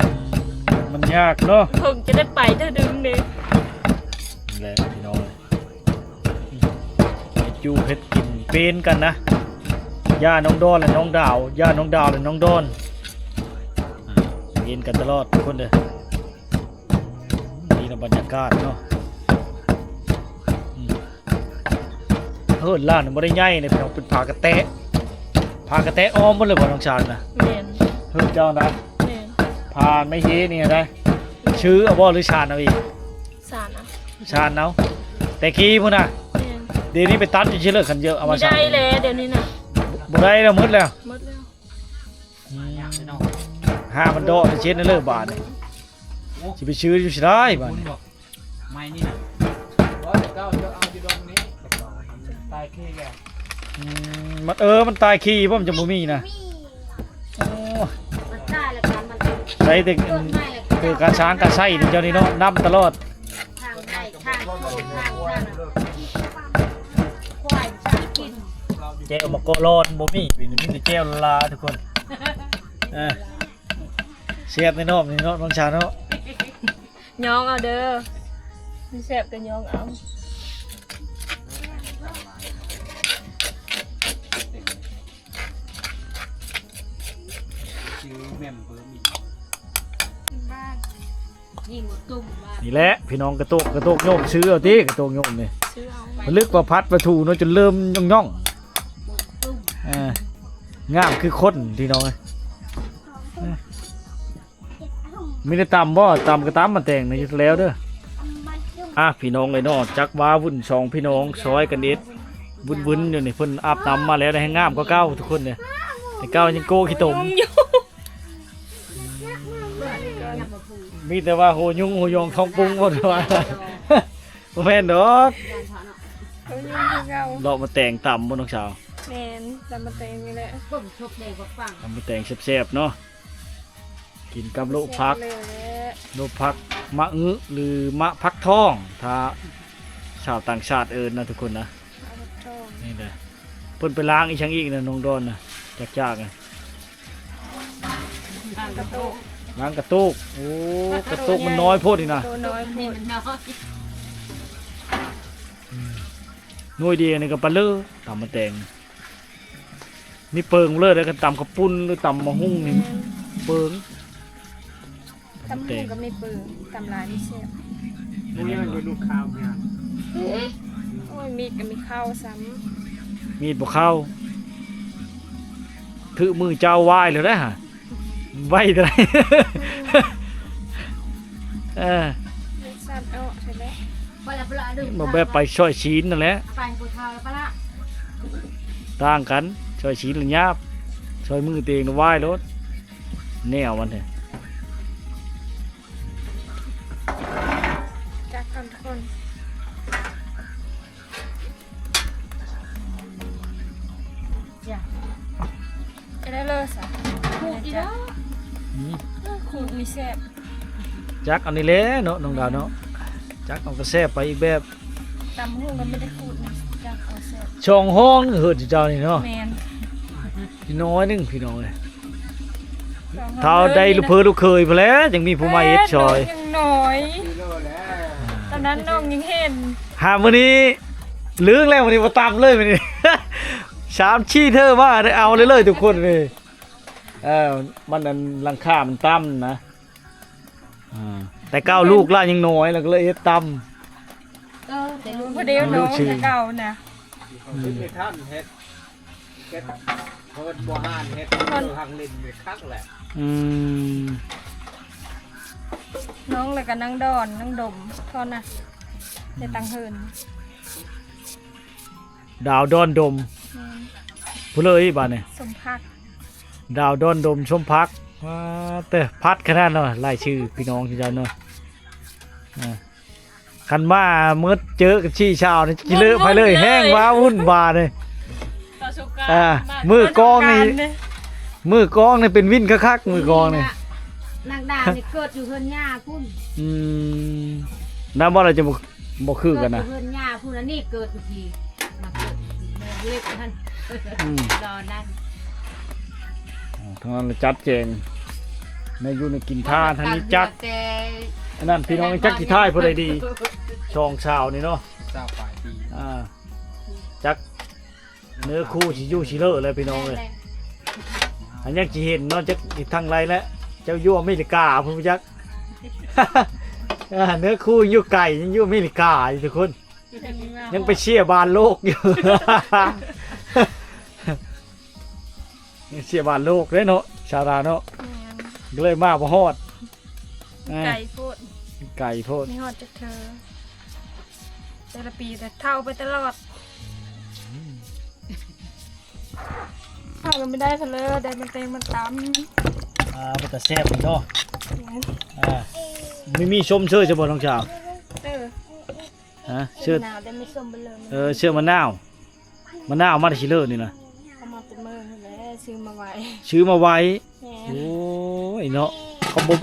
ອືມ ມັນຍາກເນາະ ເພິ່ງຈະໄດ້ໄປເທື່ອໜຶ່ງເດ້ ນີ້ແຫຼະພີ່ນ້ອງ ເຮັດຢູ່ເຮັດກິນເປັນກັນນະ ຢ່ານ້ອງດອນ ແລະ ນ້ອງດາວ ຢ່ານ້ອງດາວ ແລະ ນ້ອງດອນ ເປັນກັນຕະຫຼອດທຸກຄົນເດີ ນີ້ລະບັນຍາກາດເນາະ ອືມ ເຮືອນລາວນີ້ບໍ່ໄດ້ໃຫຍ່ເດ້ພີ່ນ້ອງ ເປັນຝາກະແຕະ ຝາກະແຕະອ້ອມໝົດເລີຍບໍ່ ນ້ອງຊານນະ ແມ່ນ ເຮືອນເຈົ້ານະ ແມ່ນ ຝາໄມ້ເຮນີ້ໄດ໋ ຊື້ເອົາບໍ່ ຫຼືຊານເອົາອີກ ຊານເອົາ ຊານເອົາ ແຕ່ກີ້ພຸ້ນນະ ແມ່ນ ດຽວນີ້ໄປຕັດຢູ່ຊິເລີຍ ຄັນເຍາະເອົາມາຊານ ບໍ່ໄດ້ແລ້ວ ດຽວນີ້ນະ ບໍ່ໄດ້ແລ້ວ ໝົດແລ້ວ ໝົດແລ້ວ ອືມ ຫາມັນເດາະໄປເຊັດນັ້ນເລີຍບາດນີ້ ຊິໄປຊື້ຢູ່ຊິໄດ້ບາດນີ້ ໄມ້ນີ້ນະ ບໍ່ ແຕ່ເກົ່າເຈົ້າເອົາຢູ່ດອງນີ້ ຕາຍຄີແລ້ວ ອືມ ມັນ ເອີ ມັນຕາຍຄີບໍ່ ມັນຈະບໍ່ມີນະ ໂອ້ ມັນຕາຍແລ້ວກໍມັນ ໃຊ້ແຕ່ ເອີ ການຊ້າງການໃຊ້ນີ້ເຈົ້ານີ້ເນາະ ນຳຕະຫຼອດ ທາງໄດ້ ທາງໂຄກ ທາງ ທາງ ຄວາຍຊ້າງກິນ ແຈ່ວໝາກກໍລອນບໍ່ມີ ມີແຕ່ແຈ່ວລາທຸກຄົນ ເອີ ແຊບແນ່ນອນນີ້ເນາະ ນ້ອງຊາເນາະ ຍ້ອງເອົາເດີ ແຊບກໍຍ້ອງເອົາ. ນີ້ແຫຼະພີ່ນ້ອງ ກະໂຕກ ກະໂຕກໂຍມ ຊື້ເອົາຕິ ກະໂຕກໂຍມນີ້ ມັນລຶກວ່າຜັດປາທູເນາະ ຈົນເລີ່ມຍ່ອງໆ. ອ່າ ງາມຄືຄົນພີ່ນ້ອງເອີຍ. ມີແຕ່ຕຳບໍ່? ຕຳກໍຕຳໝາກແຕງນີ້ແລ້ວເດີ. ອ່ະ ພີ່ນ້ອງເອີຍເນາະ ຈັກວ່າວຸ້ນ ສອງພີ່ນ້ອງຊ່ອຍກັນເຮັດ ວຸ້ນໆຢູ່ນີ້ ເພິ່ນອາບນ້ຳມາແລ້ວ ໄດ້ແຮງງາມກວ່າເກົ່າທຸກຄົນເດ້. ແຕ່ເກົ່າຍັງໂກ້ຂີ້ຕົມ ມີແຕ່ວ່າໂຫຍຸງໂຫຍອງທ້ອງປຸງບໍ່ວ່າ ບໍ່ແມ່ນດອກ. ໂຫຍຸງຄືເກົ່າ ເລາະໝາກແຕງຕຳບໍ່ນ້ອງສາວ? ແມ່ນ ຕຳໝາກແຕງນີ້ແຫຼະ ຕົ້ມຊົບແດງບັກຝັ່ງ ຕຳໝາກແຕງແຊບໆເນາະ. ກິນກັບໂລະຜັກ ແຊບເລີຍແຫຼະ ໂລະຜັກ ມະອຶ ຫຼື ມະຜັກທອງ ຖ້າຊາວຕ່າງຊາດເອີ້ນນະທຸກຄົນນະ. ມະຜັກທອງ ນີ້ແຫຼະ ເພິ່ນໄປລ້າງອີ່ຫຍັງອີກນະ ນ້ອງດອນນະ ຈາກໆນະ. ລ້າງກະໂຕກ ລ້າງກະໂຕກ. ໂອ້ ກະໂຕກມັນນ້ອຍໂພດນີ້ນະ ໂຕນ້ອຍໂພດ ໜ່ວຍດຽວນີ້ກໍປະເລີ ຕຳໝາກແຕງ. ມີເປິງເລີຍເດ້ ຄັນຕຳເຂົ້າປຸ້ນ ຫຼື ຕຳໝາກຫຸ່ງນີ້ ແມ່ນ ເປິງ. ຕຳໝາກຫຸ່ງກໍມີເປິງ ຕຳຫຼາຍມີແຊບ. ໂອ້ຍ ມີດກໍມີເຂົ້າຊ້ຳ ມີດບໍ່ເຂົ້າ ຖືມືເຈົ້າວາຍແລ້ວເດ້ຫະ. ໄວເທົ່າໃດ ເອີ ເລັກສັ້ນອອກໃຊ່ແລ້ວ ບໍ່ແບບໄປຊ່ອຍຊີ້ນນັ້ນແຫຼະ ໄປຜູ້ເຖົ້າແລ້ວປະລະ ຕ່າງກັນ ຊ່ອຍຊີ້ນລະຫຍາບ ຊ່ອຍມືຕົວເອງລະວາຍໂລດ ແນວມັນແທ້. ຈັກກ່ອນທຸກຄົນ. ຈະໄດ້ເລີສະ ຂູດອີກແລ້ວ ອືມ ຂູດນີ້ແຊບ. ຈັກອັນນີ້ແຫຼະເນາະ ນ້ອງດາວເນາະ ຈັກເອົາກໍແຊບໄປອີກແບບ. ຕຳຫຸ່ງກໍມີແຕ່ຂູດນີ້ ຈັກເອົາແຊບ. ຊ່ອງຫ້ອງເຮືອນເຈົ້ານີ້ເນາະ ແມ່ນ ນ້ອຍໜຶ່ງພີ່ນ້ອງເອີຍ. ເທົ່າໄດ້ລູກເຂີລູກເຂີຍພຸ້ນແຫຼະ ຍັງມີຜູ້ມາເຮັດຊ່ອຍ ຍັງນ້ອຍ ຕອນນັ້ນນ້ອງຍັງເຫັນ. ຫາມື້ນີ້ລຶ້ງແລ້ວ ມື້ນີ້ບໍ່ຕຳເລີຍມື້ນີ້ ສາມສີ່ເທື່ອມາໄດ້ເອົາເລີຍໆ ທຸກຄົນເລີຍ. ເອີ ມັນອັນຫຼັງຄາມັນຕ່ຳນະ ອ່າ ແຕ່ເກົ່າລູກຫຼານຍັງນ້ອຍ ແລ້ວກໍເລີຍເຮັດຕ່ຳ. ເອີ ແຕ່ລູກ ພໍດີນ້ອງແຕ່ເກົ່ານະ ອືມ ເຮັດໄດ້ທັນເຮັດ ເຮັດເພິ່ນບໍ່ຫານເຮັດ ເພິ່ນຮັກຫຼິ້ນຢູ່ຄັກແຫຼະ. ອືມ ນ້ອງແລ້ວກໍນາງດອນ ນາງດົມເທົ່ານັ້ນ ແຕ່ຕ່າງເຮືອນ. ດາວດອນດົມ ແມ່ນ ຜູ້ເລີຍບາດນີ້ ສົມພັກ ດາວດອນດົມ ສົມພັກ. ວ້າເຕີ ພັດຂະໜາດເນາະ ລາຍຊື່ພີ່ນ້ອງເຈົ້າເນາະ. ອ່າ ຄັນມາເໝິດເຈີກັນສີ່ຊາວນີ້ ກິເລີໄປເລີຍ ແຮງວ້າວຸ້ນວາຍເລີຍ. ອ່າ ມື້ກອງນີ້ ມື້ກອງນີ້ເປັນວິນຄັກໆ ມື້ກອງນີ້. ນາງດາວນີ້ເກີດຢູ່ເຮືອນຍ່າພຸ້ນ. ອືມ ນຳບໍ່ລະຈະບໍ່ ບໍ່ຄືກັນນະ ເກີດຢູ່ເຮືອນຍ່າພຸ້ນ ອັນນີ້ເກີດຢູ່ພີ້ ມາເກີດຢູ່ພີ້ ແມ່ເລັບຫັ້ນ. ອືມ ດອນນັ້ນ ທາງນັ້ນຈັດແຈງ ແນວຢູ່ແນວກິນ ທ່າທາງນີ້ຈັກ ແຕ່ ອັນນັ້ນ ພີ່ນ້ອງ ຈັກຊິຖ່າຍຜູ້ໃດດີ ສອງສາວນີ້ເນາະ ຊາວປາຍປີ ອ່າ ຈັກ ເນື້ອຄູ່ຊິຢູ່ຊິເລີແຫຼະພີ່ນ້ອງເອີຍ. ອັນຍັງຊິເຫັນເນາະ ຈັກທາງໃດແຫຼະ ເຈົ້າຢູ່ອາເມລິກາພຸ້ນຈັກ. ອ່າ ເນື້ອຄູ່ຢູ່ໄກ ຍັງຢູ່ອາເມລິກາຢູ່ທຸກຄົນ ຍັງໄປເຊຍບ້ານໂລກຢູ່ ຍັງເຊຍບ້ານໂລກເດ້ເນາະ ຊາວລາວເນາະ. ແມ່ນ ກໍເລີຍມາບໍ່ຮອດ ອ່າ ໄກໂພດ ໄກໂພດ ມີຮອດຈັກເທື່ອ ແຕ່ລະປີແຕ່ເຖົ້າໄປຕະຫຼອດ. ເຂົ້າກໍບໍ່ໄດ້ເພິ່ນເລີຍ ໄດ້ມາແຕ່ງມາຕຳ. ອ່າ ເປັນຕາແຊບເນາະ. ແມ່ນ ອ່າ ມີ ມີຊົມເຊີຍຊະບໍ່ນ້ອງສາວ? ເອີ ຮະ ເຊື່ອ ເຊື່ອມະນາວ ໄດ້ມີຊົມເບິ່ງເລີຍ. ເອີ ເຊື່ອມະນາວ ມະນາວເອົາມາແຕ່ຊິເລີນີ້ນະ? ເອົາມາແຕ່ເມືອງພຸ້ນແຫຼະ ຊື້ມາໄວ້ ຊື້ມາໄວ້. ແມ່ນ ໂອ້ຍເນາະ ເຂົາບໍ່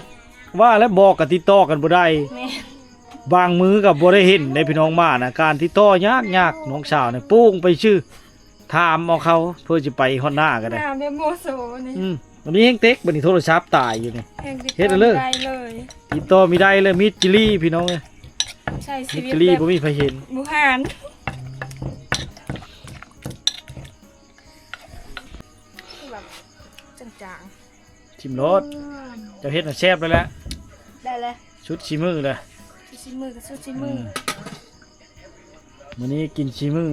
ວ່າແລ້ວ ບອກກໍຕິດຕໍ່ກັນບໍ່ໄດ້. ແມ່ນ ບາງມື້ກໍບໍ່ໄດ້ເຫັນເດ້ພີ່ນ້ອງ ມານະ ການຕິດຕໍ່ຍາກໆ. ນ້ອງສາວນີ້ປູງໄປຊື່ ຖາມເອົາເຂົາ ເພື່ອຊິໄປຮອດໜ້າກໍໄດ້. ໜ້າແມ່ໂມໂຊນີ້ ອືມ ບັດນີ້ແຮງເຕັກ ບັດນີ້ໂທລະສັບຕາຍຢູ່ນີ້ ເຮັດເລີຍ ຕິດຕໍ່ບໍ່ໄດ້ເລີຍ ມິດຈີ່ລີ້ ພີ່ນ້ອງເອີຍ. ໃຊ້ຊີວິດແບບບໍ່ມີໃຜເຫັນ ບູຮານ ຄືແບບຈາງໆ ຊິມໂລດ ເຈົ້າເຮັດນະແຊບແລ້ວແຫຼະ ໄດ້ແລ້ວ ສຸດສີມືແລ້ວ ສຸດສີມືກໍສຸດສີມື ອືມ ມື້ນີ້ກິນສີມື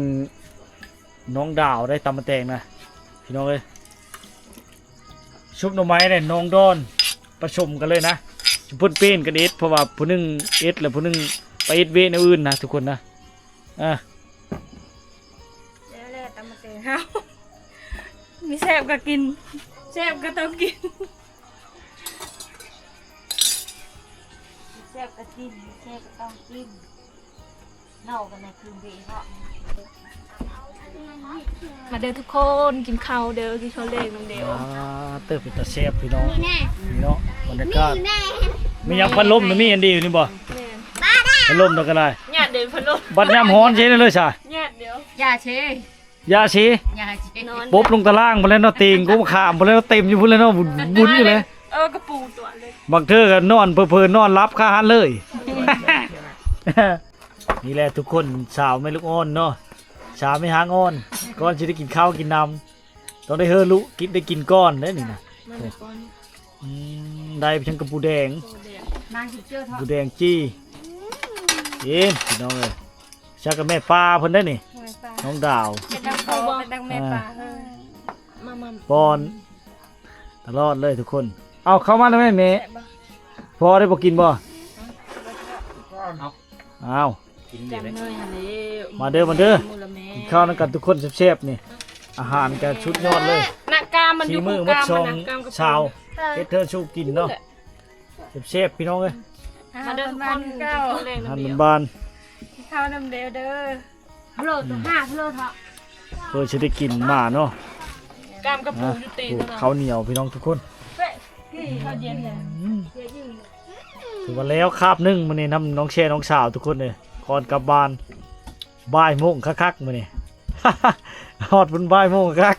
ນ້ອງດາວໄດ້ຕຳມະແຕງນະ ພີ່ນ້ອງເອີຍ ຊຸບໜໍ່ໄມ້ແຫຼະນ້ອງດອນ ປະສົມກັນເລີຍນະ ເພິ່ນປ່ຽນກັນເຮັດ ເພາະວ່າຜູ້ໜຶ່ງເຮັດ ແລ້ວຜູ້ໜຶ່ງໄປເຮັດວຽກແນວອື່ນນະທຸກຄົນນະ ອ່າ ແລ້ວແຫຼະຕຳມະແຕງເຮົາ ມີແຊບກໍກິນ ແຊບກໍຕ້ອງກິນ ແຊບກໍກິນ ແຊບກໍຕ້ອງກິນ ເນາະ ກັນນະຄືເບເນາະ ມາເດີທຸກຄົນ ກິນເຂົ້າເດີ ກິນເຂົ້າແລງນຳເດວ ອ່າ ເຕີບເປັນຕາແຊບພີ່ນ້ອງ ນີ້ເນາະ ບັນຍາກາດ ມີຫຍັງ ພັດລົມນະ ມີອັນດຽວນີ້ບໍ່ ແມ່ນ ພັດລົມດອກກະໄດ້ ຍາດເດ ພັດລົມ ບັດຍາມຮ້ອນເຮັດແນວໃດຊະ ຍາດດຽວ ຢ່າເຊ ຢ່າຊິ ຢ່າຊິ ປົບລົງຕາລ່າງພຸ້ນແຫຼະເນາະ ຕີງກົງຂ້າມພຸ້ນແຫຼະເນາະ ເຕັມຢູ່ພຸ້ນແຫຼະເນາະ ບຸນໆຢູ່ແຫຼະ ເອີ ກະປູຕົວະເລີຍ ບາງເທື່ອກໍນອນເຜີໆ ນອນຫຼັບຄາຫັ້ນເລີຍ ນີ້ແຫຼະທຸກຄົນ ສາວແມ່ລູກອ່ອນເນາະ ສາວແມ່ຫາງອ່ອນ ກ່ອນຊິໄດ້ກິນເຂົ້າກິນນ້ຳ ຕ້ອງໄດ້ເຮີລຸກິນ ໄດ້ກິນກ່ອນເດ້ນີ້ນະ ອືມ ໄດ້ໄປທັງກັບປູແດງ ປູແດງ ນາງຊິເຈີເທາະ ປູແດງຈີ່ ເອີ ພີ່ນ້ອງເອີຍ ຈັກກັບແມ່ປ່າເພິ່ນໄດ້ນີ້ ແມ່ປ່າ ນ້ອງດາວ ເປັນນາງພໍ່ ເປັນນາງແມ່ປ່າ ອ່າ ເອີ ມາໆ ປ້ອນຕະຫຼອດເລີຍທຸກຄົນ ເອົາເຂົ້າມາແລ້ວແມ່ ແມ່ ແຊບບໍ່ ພໍ່ໄດ້ບໍ່ກິນບໍ່ ເອົາ ເອົາ ກິນເດ ມາເດີ ມາເດີ ກິນເຂົ້ານຳກັນທຸກຄົນແຊບໆ ນີ້ ອາຫານກໍສຸດຍອດເລີຍ ນະກາມມັນຢູ່ ສີມືໝົດສອງສາວ ເຮັດເທີຊູກິນເນາະ ແຊບໆ ພີ່ນ້ອງເອີຍ ມາເດີທຸກຄົນ ກິນເຂົ້າແລງນຳເດວ ກິນເຂົ້ານຳເດວເດີ ພະໂລ ໂຕຫ້າພະໂລເທາະ ເພື່ອຊິໄດ້ກິນໝາເນາະ ກາມກະປູຢູ່ຕີນ ອ່າ ເຂົ້າໜຽວພີ່ນ້ອງທຸກຄົນ ເຂົ້າເຢັນແລ້ວ ອືມ ຖືວ່າແລ້ວຄາບໜຶ່ງມື້ນີ້ນຳນ້ອງແຊນ້ອງສາວທຸກຄົນເອີຍ ກ່ອນກັບບ້ານ ບ່າຍໂມງຄັກໆ ມື້ນີ້ ຮອດພຸ້ນບ່າຍໂມງຄັກ